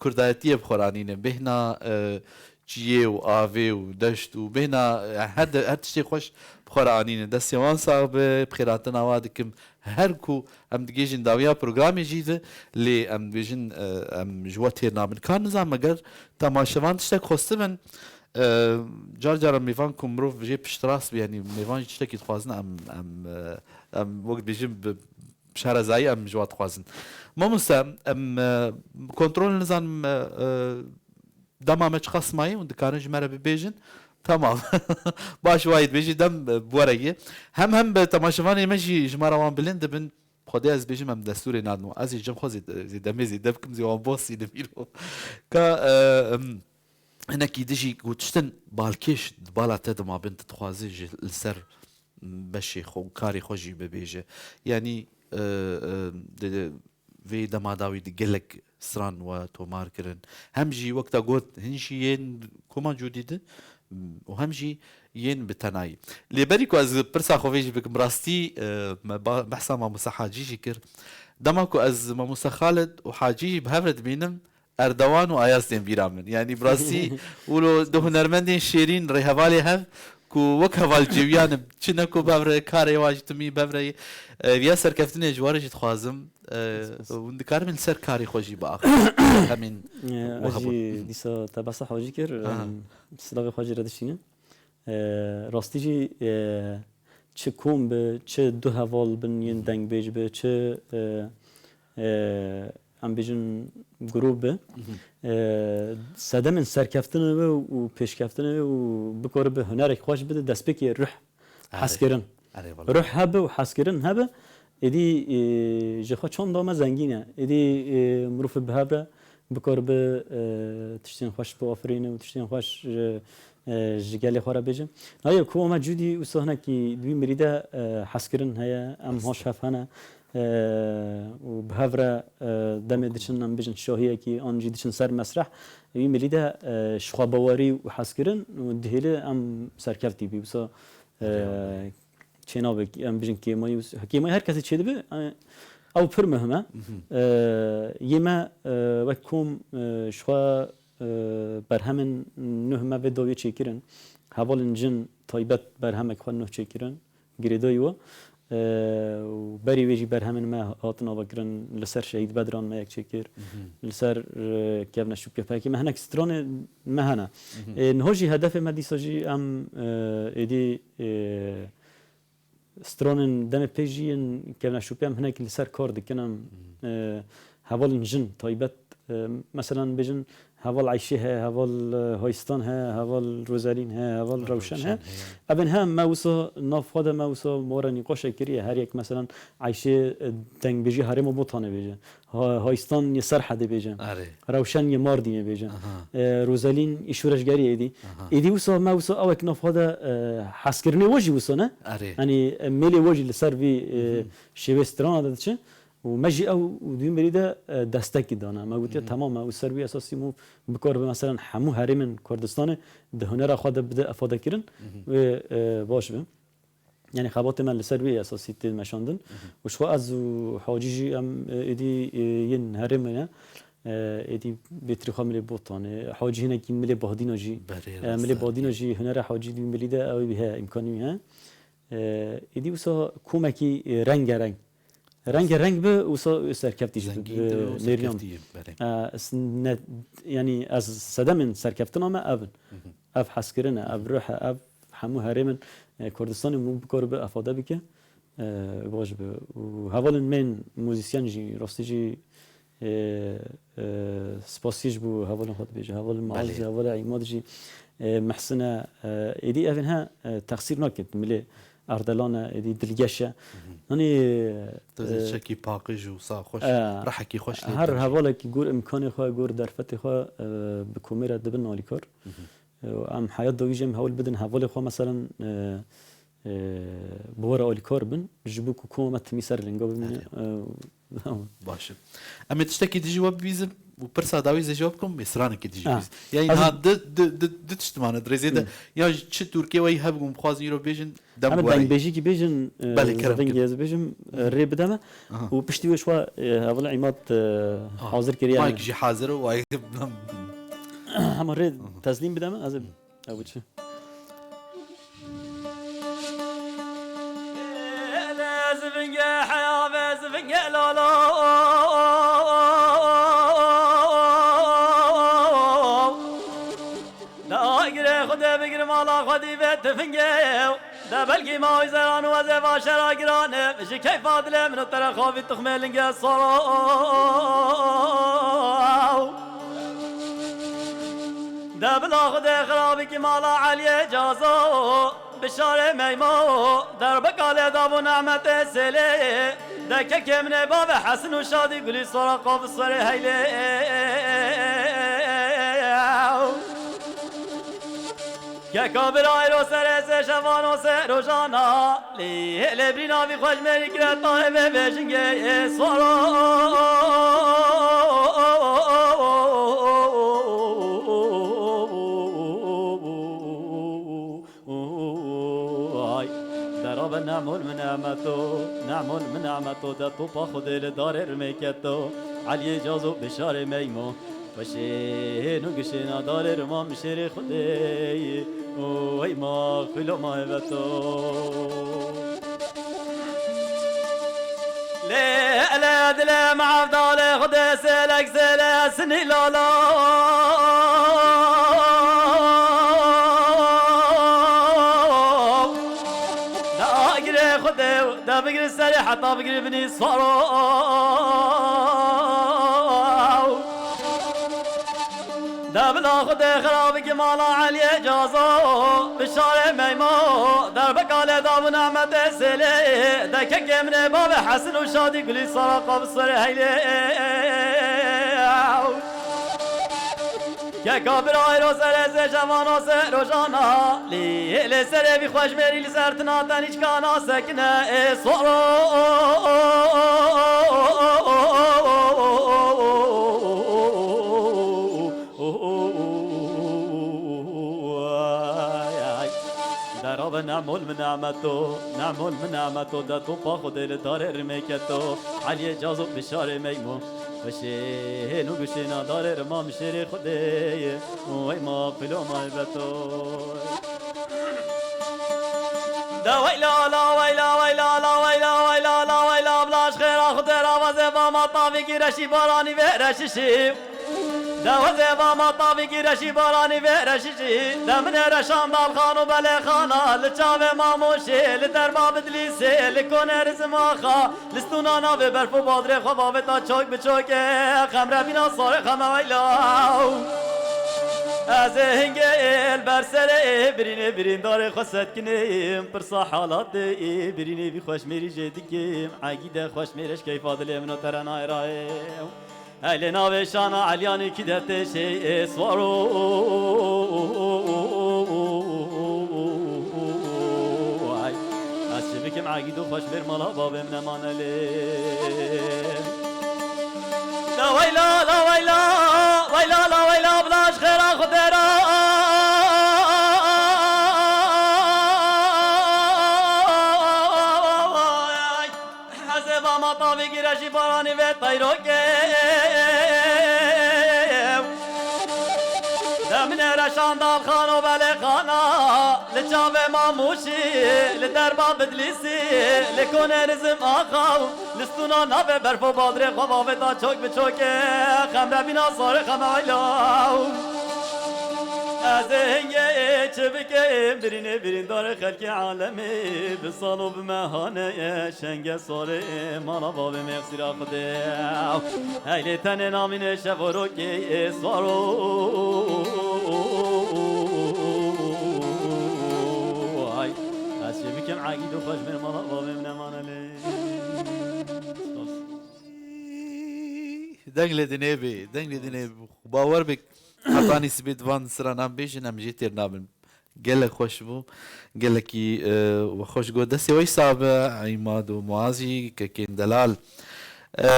kurdayetiyê bi xwe re anîne. Bêhna, e, çiyê û avê û deşt û bêhna, e, her de, her tiştê xweş bi xwe re anîne. Destê wan sax be, bi xêrhatina wa dikim. Her ku em digihîjin dawiya programê jî de, lê em dibêjin, e, em ji we têr nabin. Ka nizam eger temaşevan tiştek xwestibin, e, car caran mêvan ku mirov jê piştrast be, yanî mêvan jî tiştekî dixwazin, em, em, e, em wek dibêjin bi şarezayî em ji we dixwazin. Mamoste, em, e, kontrol nizanim, e, e, dema me çiqas maye hûn dikarin ji me re bibêjin. Tamam. Baş, wayê dibêjî dem, e, bi we re ye. Hem hem bi temaşevanê me jî ji me re wan bilind dibin. Xwedê ez dibêjim em destûrê nadin wan. Ez jî cem xwe zêde, zêde me zêde bikim zê wan bosînim îro. Ka, e, em, hinekî dijî ku tiştin balkêş di bala te de mabin tu dixwazî ji li ser beşê xwe û karê xwe jî bibêje. Yanî, e, e, di, di vê dema dawî di gelek stran we tomar kirin. Hem jî wek te got, hin jî yên koma cûdî di û hem jî yên bi tenayî. Lê berî ku ez pirsa xwe vê jî bikim, rastî, e, me ba-, behsa Mamoste Hacî jî kir. Dema ku ez Mamoste Xalid û Hacî jî bi hev re dibînim, Erdewan û Ayaz tên bîra min. Yanî bi rastî wilo du hunermendên şêrîn rêhevalê hev ku wek heval çêwiyan im. Çi ne ku bevre karê wan ji timî bevre ye. E, viya serkeftinê ji we re jî dixwazim. E, Spas. Hûn dikarin li ser karê xwe jî biaxivin. Hemîn E, we ez hebûn. Jî dîsa te behsa Hacî kir. Aha. Em, silavê xwe jî re dişînin. E, rastî jî, e, çi kom bi, çi du heval bin yên dengbêj bi, çi, e, e, em bêjin grûp bi. E, sedemên serkeftinê bi û pêşkeftinê bi û bikaribe hunerek xweş bide, destpêkê ruh, Erê. Hezkirin. Erê, wala. Ruh hebe û hezkirin hebe, êdî, e, ji xwe çanda me zengîn e. Êdî, e, mirov bi hev re bikaribe, e, tiştên xweş biafirîne û tiştên xweş ji, e, ji gelê xwe re bêje. Nayê ku me cûdî wisa hinekî di wî mirî de, e, hezkirin heye, em Rast e. Hoş hev hene, e, û bi hev re, e, demê diçin, em bêjin şahiyekî, an jî diçin ser mesreh. Wî mirî de, e, ji xwebawerî û hezkirin û dihêle em serkeftî bî. Wisa, e, Eyvallah. Çênabe, em bêjin kêmayî û s-, kêmayî her kesî çêdibe, e, ew pir muhim e. Mhm. E, yê me, e, wek kom, e, ji xwe, e, berhemên nuh me vê dawiyê çêkirin. Hevalên jin taybet berhemek xwe nuh çêkirin. Girêdayî we. E, û berî wê jî berhemên me hatin avakirin. Li ser Şehîd Bedran me yek çêkir. Mhm. Li ser, e, kevneşûpkepekî me hinek stranê me hene. Mhm. E, niha jî hedefê me dîsa jî em, e, êdî, e, stranên demê pê jî yên kevneşûpê em hinek li ser kar dikin. Em, Mhm. e, hevalên jin taybet, e, meselan bêjin heval Eyşê heye, heval, e, Hayistan heye, heval Rozelîn heye, heval Rewşen heye. Rewşen heye. Evên he me wisa nav xwe de me wisa me re nîqaşek kiriye. Her yek meselan Eyşê, e, dengbêjî herêma Botanê bêje. Ha-, Hayistan yê Serhedê bêje. Erê. Rewşen yê Mardînê bêje. Aha. E, Rozelîn î şoreşgerî êdî. Aha. Êdî wisa me wisa ewek nav xwe de, e, hezkirinê we jî wisa ne? Erê. Yanî, e, mêlê we jî li ser vî, e, Mhm. şêwê strana de diçe. Û me jî ew û di wî mirî de, e, destekî dane. Me gotiye, Mhm. Temam e, û ser wî esasî mû bikaribe, meselan, hemû herêmên Kurdistanê di hunera xwe de bide ifadekirin, Mhm. wê, e, baş be. Yanî xebatê me li ser wî esasî tê meşandin. Mhm. Û ji xwe ez û Hacî jî em, e, êdî, e, yên herêmê ne. E, êdî bêtirî xwe milê Botanê. Hacî hinekî milê Badîna jî. Berê E, milê rast e. Badîna jî hunera Hacî di wî milî de ew wî heye, îmkanî wî heye. E, êdî wisa komekî, e, rengereng. Rengereng bi wisa serkeftî jî bi, Zengîn bi bi û nêriyan. Serkeftî ye, berê. E, s-, ne, yanî ez sedemên serkeftina me ev in. Mhm. Ev hezkirin e, ev ruh e, ev hemû herêmên, e, Kurdistanê mû bikaribe ifade bike, e, baş be. Û hevalên me yên muzîsyen jî, rastî jî, e, e, spasiyê ji bo hevalên xwe dibêje. Hevalên Belê. Mazî, hevalê Îmad jî, e, Mehsin e, e, êdî evên he, e, texsîr nake, milê Erdelan e, êdî dilgeş e. Mhm. Hanî, Tu dê e, çekî paqij û saxweş, e, rehekî xweş lê her tê. Hevalekî gor îmkanê xwe, gor derfetê xwe, e, bi komê re dibin alîkar. Mhm. E, em heya dawî jî em hewl bidin hevalê xwe, meselen, e, e, bi we re alîkar bin, ji bo ku koma me timî ser linga bimîne. Erê. E, Baş e. Em ê tiştekî dijî we bibîzim û pirsa dawî zê jawab bikim, ê stranekî dijî Ah. bibîzim. Yanî Ez niha du, du, du, du tişt mane di rêzê de. Hmm. Ya ji çi Tirkiyê weyî hebûn bixwazin îro bêjin, dem Em ê were ye. Dengbêjîkî bêjin, e, Belê, kerem zevengê kin. Ez bêjim, e, Aha. rê bide me. Aha. Û piştî wê ji xwe, e, heval Îmad, e, Ah. hazir kiriye. Mayk jî hazir e, wayê Hema rê Aha. teslîm bide me, ez ê, ew çi? Dagire xwe de bigir mala xwe dî ve tifingê. De belkî ma wî zeran û ez ê vaşera girane. Ji keyfa dilê min û te re xavî tuxmê linge soro. De bila Xwedê xirabîkî mala Eliyê Cazo, bişarê meymo, derbeka lê dabû nehmetê sêlê, de kekê min ê bavê Hesin û Şadî Gulî sora qavî serê heylê. Keka birayro serê sê şevano sê rojana, lê hêlê birîna vî xweş mêrî kire tayê vê bêjingê soro. Ay, derabe nemol min emeto, nemol min emeto, de topa Xwedê li darê rimê keto, Eliyê Cazo bişarê meymo. Xweşê nû gişê nadarê rima mişêrê Xwedê, û wey ma xwîlo ma hêveto. Lê ele dile me evdalê Xwedê sêlek sêle sinî lala. Da agirê Xwedê, da bigirî serê heta bigirî binî swaro. De bila Xwedê xira bike mala Eliyê Cazo, bişarê meymo, derbeka lê dabû nehmetê sêlê, de kekê min ê bavê Hesin û Şadî Gulî sara qabiswerê heylê. Keka birayê roze rêzê jevana se rojana, lê, lê serê vî xweşmêrî li ser tina tenîçkana sekine ê swaro. Derabe nemol min nemeto, nemol min nemeto, de topa Xwedê li darê rimê keto, Eliyê Cazo bişarê meymo. Xweşê hêno guşê nadarê rima mişêrê Xwedê ye, û wey ma qilo ma beto. De weyla la, weyla, weyla la, weyla, weyla la, weyla, bila ji xêra Xwedê ravazê va ma tavîkî reşî baranî vê reşişî. De wezê va ma tavîkî reşî baranî vê reşişî. De min ê reşan dalxan û belê xana, li çavê Mamoşê, li derba Bidlîsê, li konê Rizmaxa. Listûna navê berf û badrê xwe bavêta çok bi çokê, xemre bîna sarê xeme weyla. Ez ê hingê ê li ber serê ê birînê birîndarê xwe setkinêm, pirsa halatê ê birînê vî xweşmêrî jê dikim, egîde xweşmêrê ji keyfa dilê min o tere nayê rayê. Hey lê navê şana Elyanî kî dertê şey ê swaro. Ay, ez çi bikim egîd û xweşmêr mala bavê min emane lê. La weyla, la weyla, weyla, la weyla, bila ji xêra Xwedê ra. Ez ê va ma tavî gire jî baranî vê teyrokê. De min ê reşan dalxan û belê xana, li çavê Mamûşî, li derba Bidlîsî, li konê Rizim Axa û li stûna navê berf û badrê xwe bavêta çok bi çokê, xemre bîna sarê xeme weyla. Ez ê hingê çi bikim, birînê birîndarê xelkê alemê, bi sal û bi mehane ye, şenge sarê mala bavê mêxsîra Xwedê. Hey lê tenê namînê şevorokê ê swaro. Ay, ez çê bikim egîd û xweşmêr mala bavê min emane lê. Deng lê dinê bê, deng lê dinê bê. Bawer bik, hetanî sibê di van siranan bêjin, em jê têr nabin. Gelek xweş bû, gelekî, e, we xweş got. Destê we sax be, Îmad û Muazî, kekên delal. E,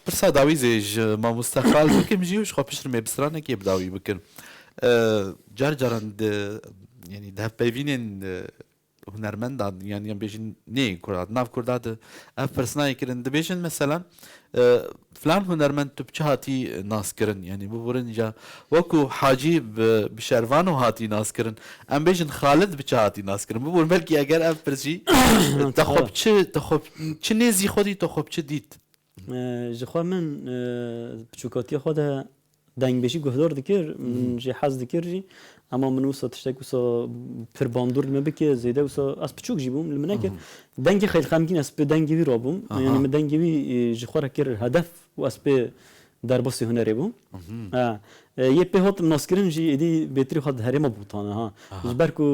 pirsa dawî zê ji mamoste Xalid bikim jî û ji xwe piştre me bi stranekê bi dawî bikin. E, car caran di, yanî di hevpeyvînên, e, hunermendan, yan, yan bêjin nê Kurda, di nav Kurda de ev pirsnayê kirin. Dibêjin, meselan, e, filan hunermend tu bi çi hatî nas kirin? Yanî, biborin ja, wekû Hacî bi, bi Şervano hatî nas kirin. Em bêjin Xalid bi çi hatî nas kirin? Biborin, belkî eger ev pirs jî, te xwe bi çi, te xwe bi çi nêzî xwe dît, te xwe bi çi dît? E, ji xwe min, e, piçûkatiya xwe de dengbêjî guhdar dikir, min jê hez dikir jî. Ema min wisa tiştek wisa pir bandor li me bike, zêde wisa, ez piçûk jî bûm, li min neke. Dengê xeyl xemgîn, ez bi dengê wî rabûm. Yanî min dengê wî, e, ji xwe re kir hedef û ez pê derbasî hunerê bûm. Ha. E, yê pê hat naskirin jî êdî bêtirî xwe di herêma Botanê, ha. Ji ber ku,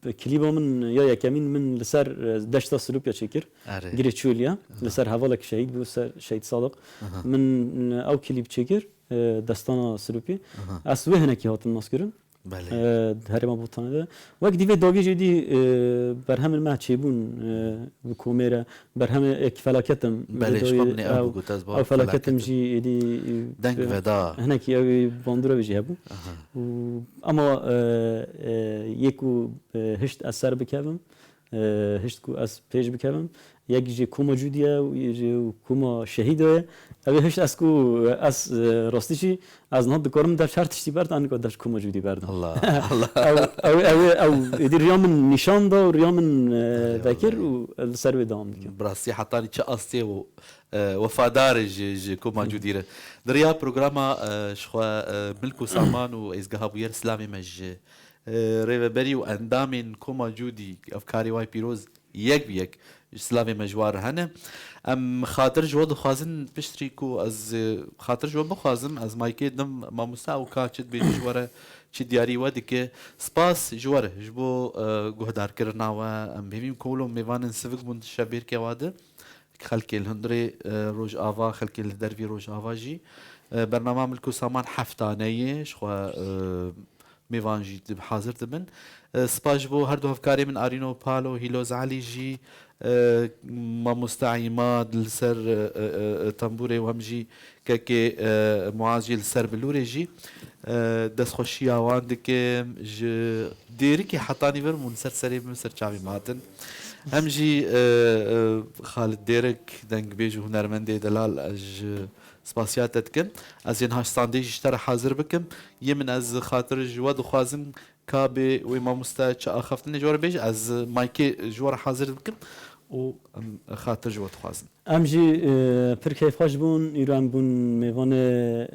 e, klîba min ya yekemîn min li ser, e, deşta Silopya çêkir. Erê. Girê Çoliya. Li ser hevalek şehîd bû, ser Şehîd Sadiq. Min, e, ew klîp çêkir, e, Destana Silopî. Ez wê hinekî hatim naskirin. Belê. E, di herêma Botanê de. Wek dî vê dawiyê jî dî, e, berhemên me çêbûn, e, bi komê re. Berhemê êk felaketim. Belê, ji xwe min ê ew bigot, ez bawer ew felaketim jî êdî, e, deng veda. Hinekî ew bandora wê jî hebû. Û, ama, e, e, yê ku, e, hişt ez ser bikevim, e, hişt ku ez pêş bikevim. Yek jê koma Cûdî ye û yê jê koma Şehîdo ye. Ew ê hişt ez ku ez, e, rastî jî ez niha dikarim dev her tiştî berdim, ez nika dev koma Cûdî berdim. Allah, Allah. Ew, ew, ew, ew êdî riya min nîşan da û riya min, e, Erê vekir wele. Û li ser wê dewam dikim. Bi rastî hetanî çi astê û, e, wefadar e ji, ji koma Cûdî re. Di riya programa, e, ji xwe, e, milk û saman û êzgeha bûyer silavê me ji, e, rêveberî û endamên koma Cûdî, ev karê wayê pîroz yek bi yek ji silavê me ji wan re hene. Em xatir ji we dixwazin piştrî ku ez, e, xatir ji we bixwazim, ez maykê dim mamoste û ka çi dibêje ji we re, çi diyarî we dike. Spas ji we re, ji bo, e, guhdarkirina we. Em hêvîm ku wilo mêvanên sivik bûn di şevbêrke wa de. Xelkê li hundirê, e, Rojava, xelkê li dervî Rojava jî, e, bernama Milk û Saman heftane ye, ji xwe, e, mêvan jî dib-, hazir dibin. E, spas ji bo her du hevkarê min Arîno Palo, Hîloz Elî jî, e, mamoste Îmad li ser, e, e, e, tembûrê û hem jî kekê, e, Muaz jî li ser bilûrê jî, e, destxweşiya wan dikim. Ji Dêrikê hetanî vir bûn ser serê min, ser çavê min hatin. Hem jî, e, e, Xalid Dêrik, dengbêj û hunermendê delal, ez ji spasiya te dikim. Ez ê niha standê jî ji te re hazir bikim. Yê min ez xatir ji we dixwazim, ka bê wê mamoste çi axaftinê ji we re bêje, ez maykê ji we re hazir bikim û em xatir ji we dixwazim. Em jî, e, pir keyfxweş bûn. Îro em bûn mêvanê,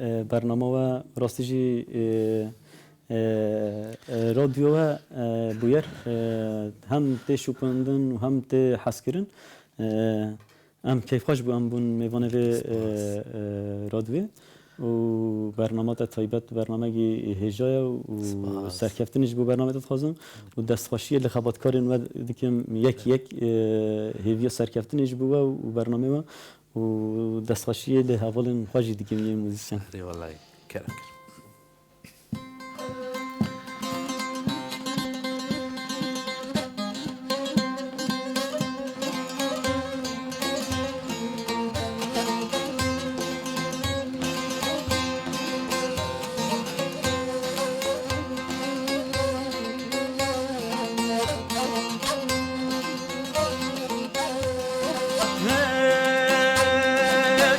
e, bernama we. Rastî jî, e, e, e, radyo we, e, bûyer, e, hem tê şopandin û hem tê hezkirin. E, em keyfxweş bû em bûn mêvanê vê, e, Spas. e, radyoyê. Û bernama te taybet, bernamekî hêja ye û Spas. serkeftinê ji bo bernamê te dixwazim û destxweşiyê li xebatkarên we dikim yek yek, e, hêviya serkeftinê ji bo we û bernamê we û destxweşiyê li hevalên xwe jî dikim yên muzîsyen. Erê welay, kerem kir.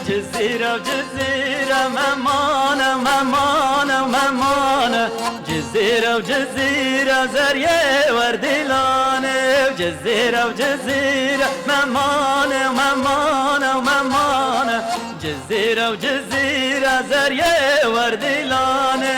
Cizîre, Cizîre, memane, memane, memane. Cizîre, Cizîre, zeriyê werdîlane. Cizîre, Cizîre, memane, memane, memane. Cizîre, Cizîre, zeriyê werdîlane.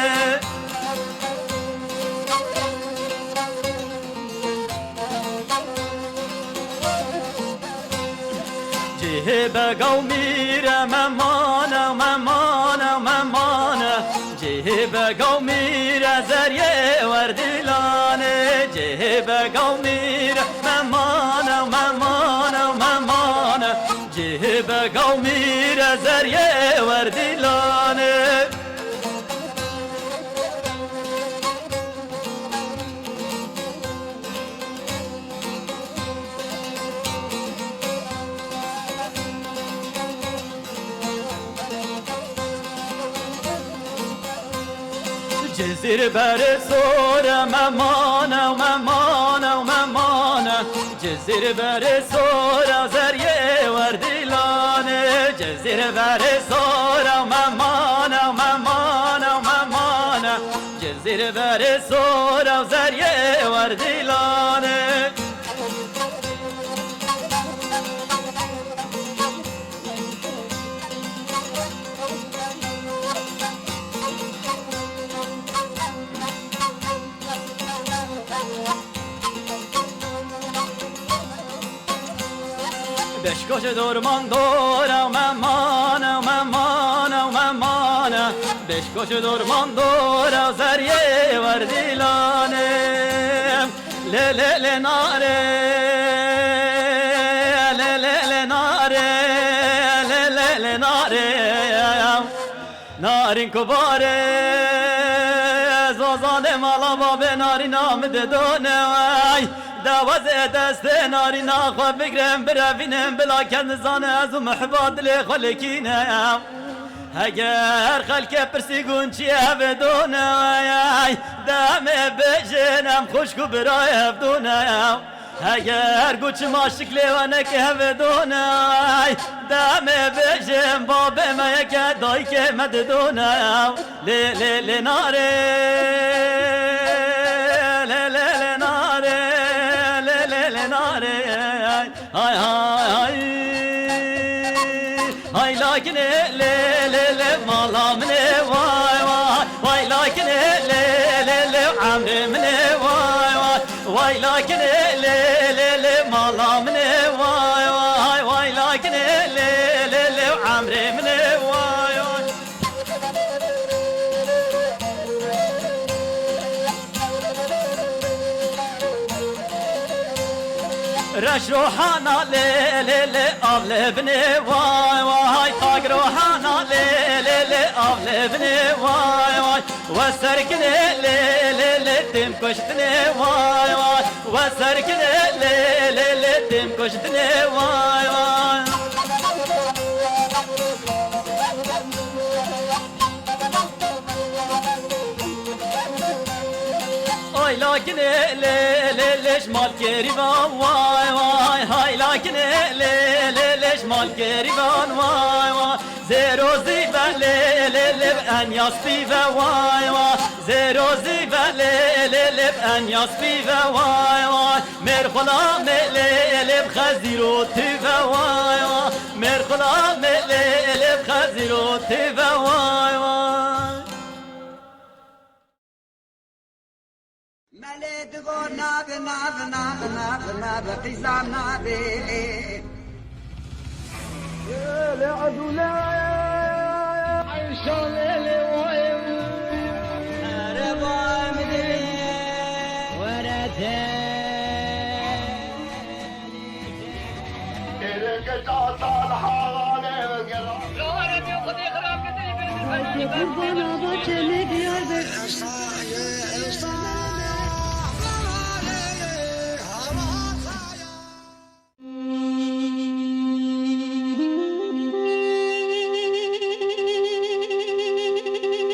Cihê bega û mîre memane, memane, memane. Cihê bega û mîre zeriyê werdîlane. Cihê bega û mîre memane, memane, memane. Cihê bega û mîre zeriyê werdîlane. Cizîr berê sor e memane, memane, memane. Cizîr berê sor e zeriyê werdîlane. Cizîr berê sor e memane, memane, memane. Cizîr berê sor e zeriyê werdîlane. Beşko ji dorman dora memane, memane, memane. Beşko ji dorman dora zeriyê werdîlane. Lê, lê, lê, nare. Lê, lê, lê, nare. Lê, lê, lê, nare. Narîn ku bare, ez wazanê mala babê narîna min didone. Ay, dawazê destê narîna xwe bigrim, birevînim bila kes nizane ez û mihba dilê xwe lêkîne. Heger xelkê pirsî gun çi ev done, ay, demê bêjin em xwişk û birayê hev done. Heger goçim aşiq lê we neke heve donay, demê bêjim babê me yeke dayikê me didone. Lê, lê, lê nare, lê, lê, lê nare, lê, lê, lê nare. Hay, hay, hay. Hay lakinê lê, lê, lê, mala min ê, vay, vay. Vay lakinê lê, lê, lê, emrê min ê, vay, vay. Vay lakinê lê, lê, lê, mala min ê, vay, vay. Vay lakinê lê, lê, lê, emrê min ê, vay, vay. Reş rohana lê, lê, lê, av lê binê, vay, vay. Tag rohana lê, lê, lê, av lê binê, vay, vay. We serkinê lê, lê, lê, tim kuştinê, vay, vay. We serkinê lê, lê, lê, tim kuştinê, vay, vay. Ay lakinê lê, lê, lê, ji mal kerîvan, vay, vay. Hay lakinê lê, lê, lê, ji mal kerîvan, vay, vay. Zêro zî ve lê, lê, lê, bi enya spî ve, vay, vay. Zêro zî ve lê, lê, lê, bi enya spî ve, vay, vay. Mêr xulamê lê, lê, bi xezîro tî ve, vay, vay. Mêr xulamê lê, lê, bi xezîro tî ve, vay, vay. Melê digo nabe, nabe, nabe, nabe, nabe, qîza nabe lê. Lê edû lê. Ayşa lê lê vay. Ereba min dilê. Were te. Qurbana baçê me Diyarbekir.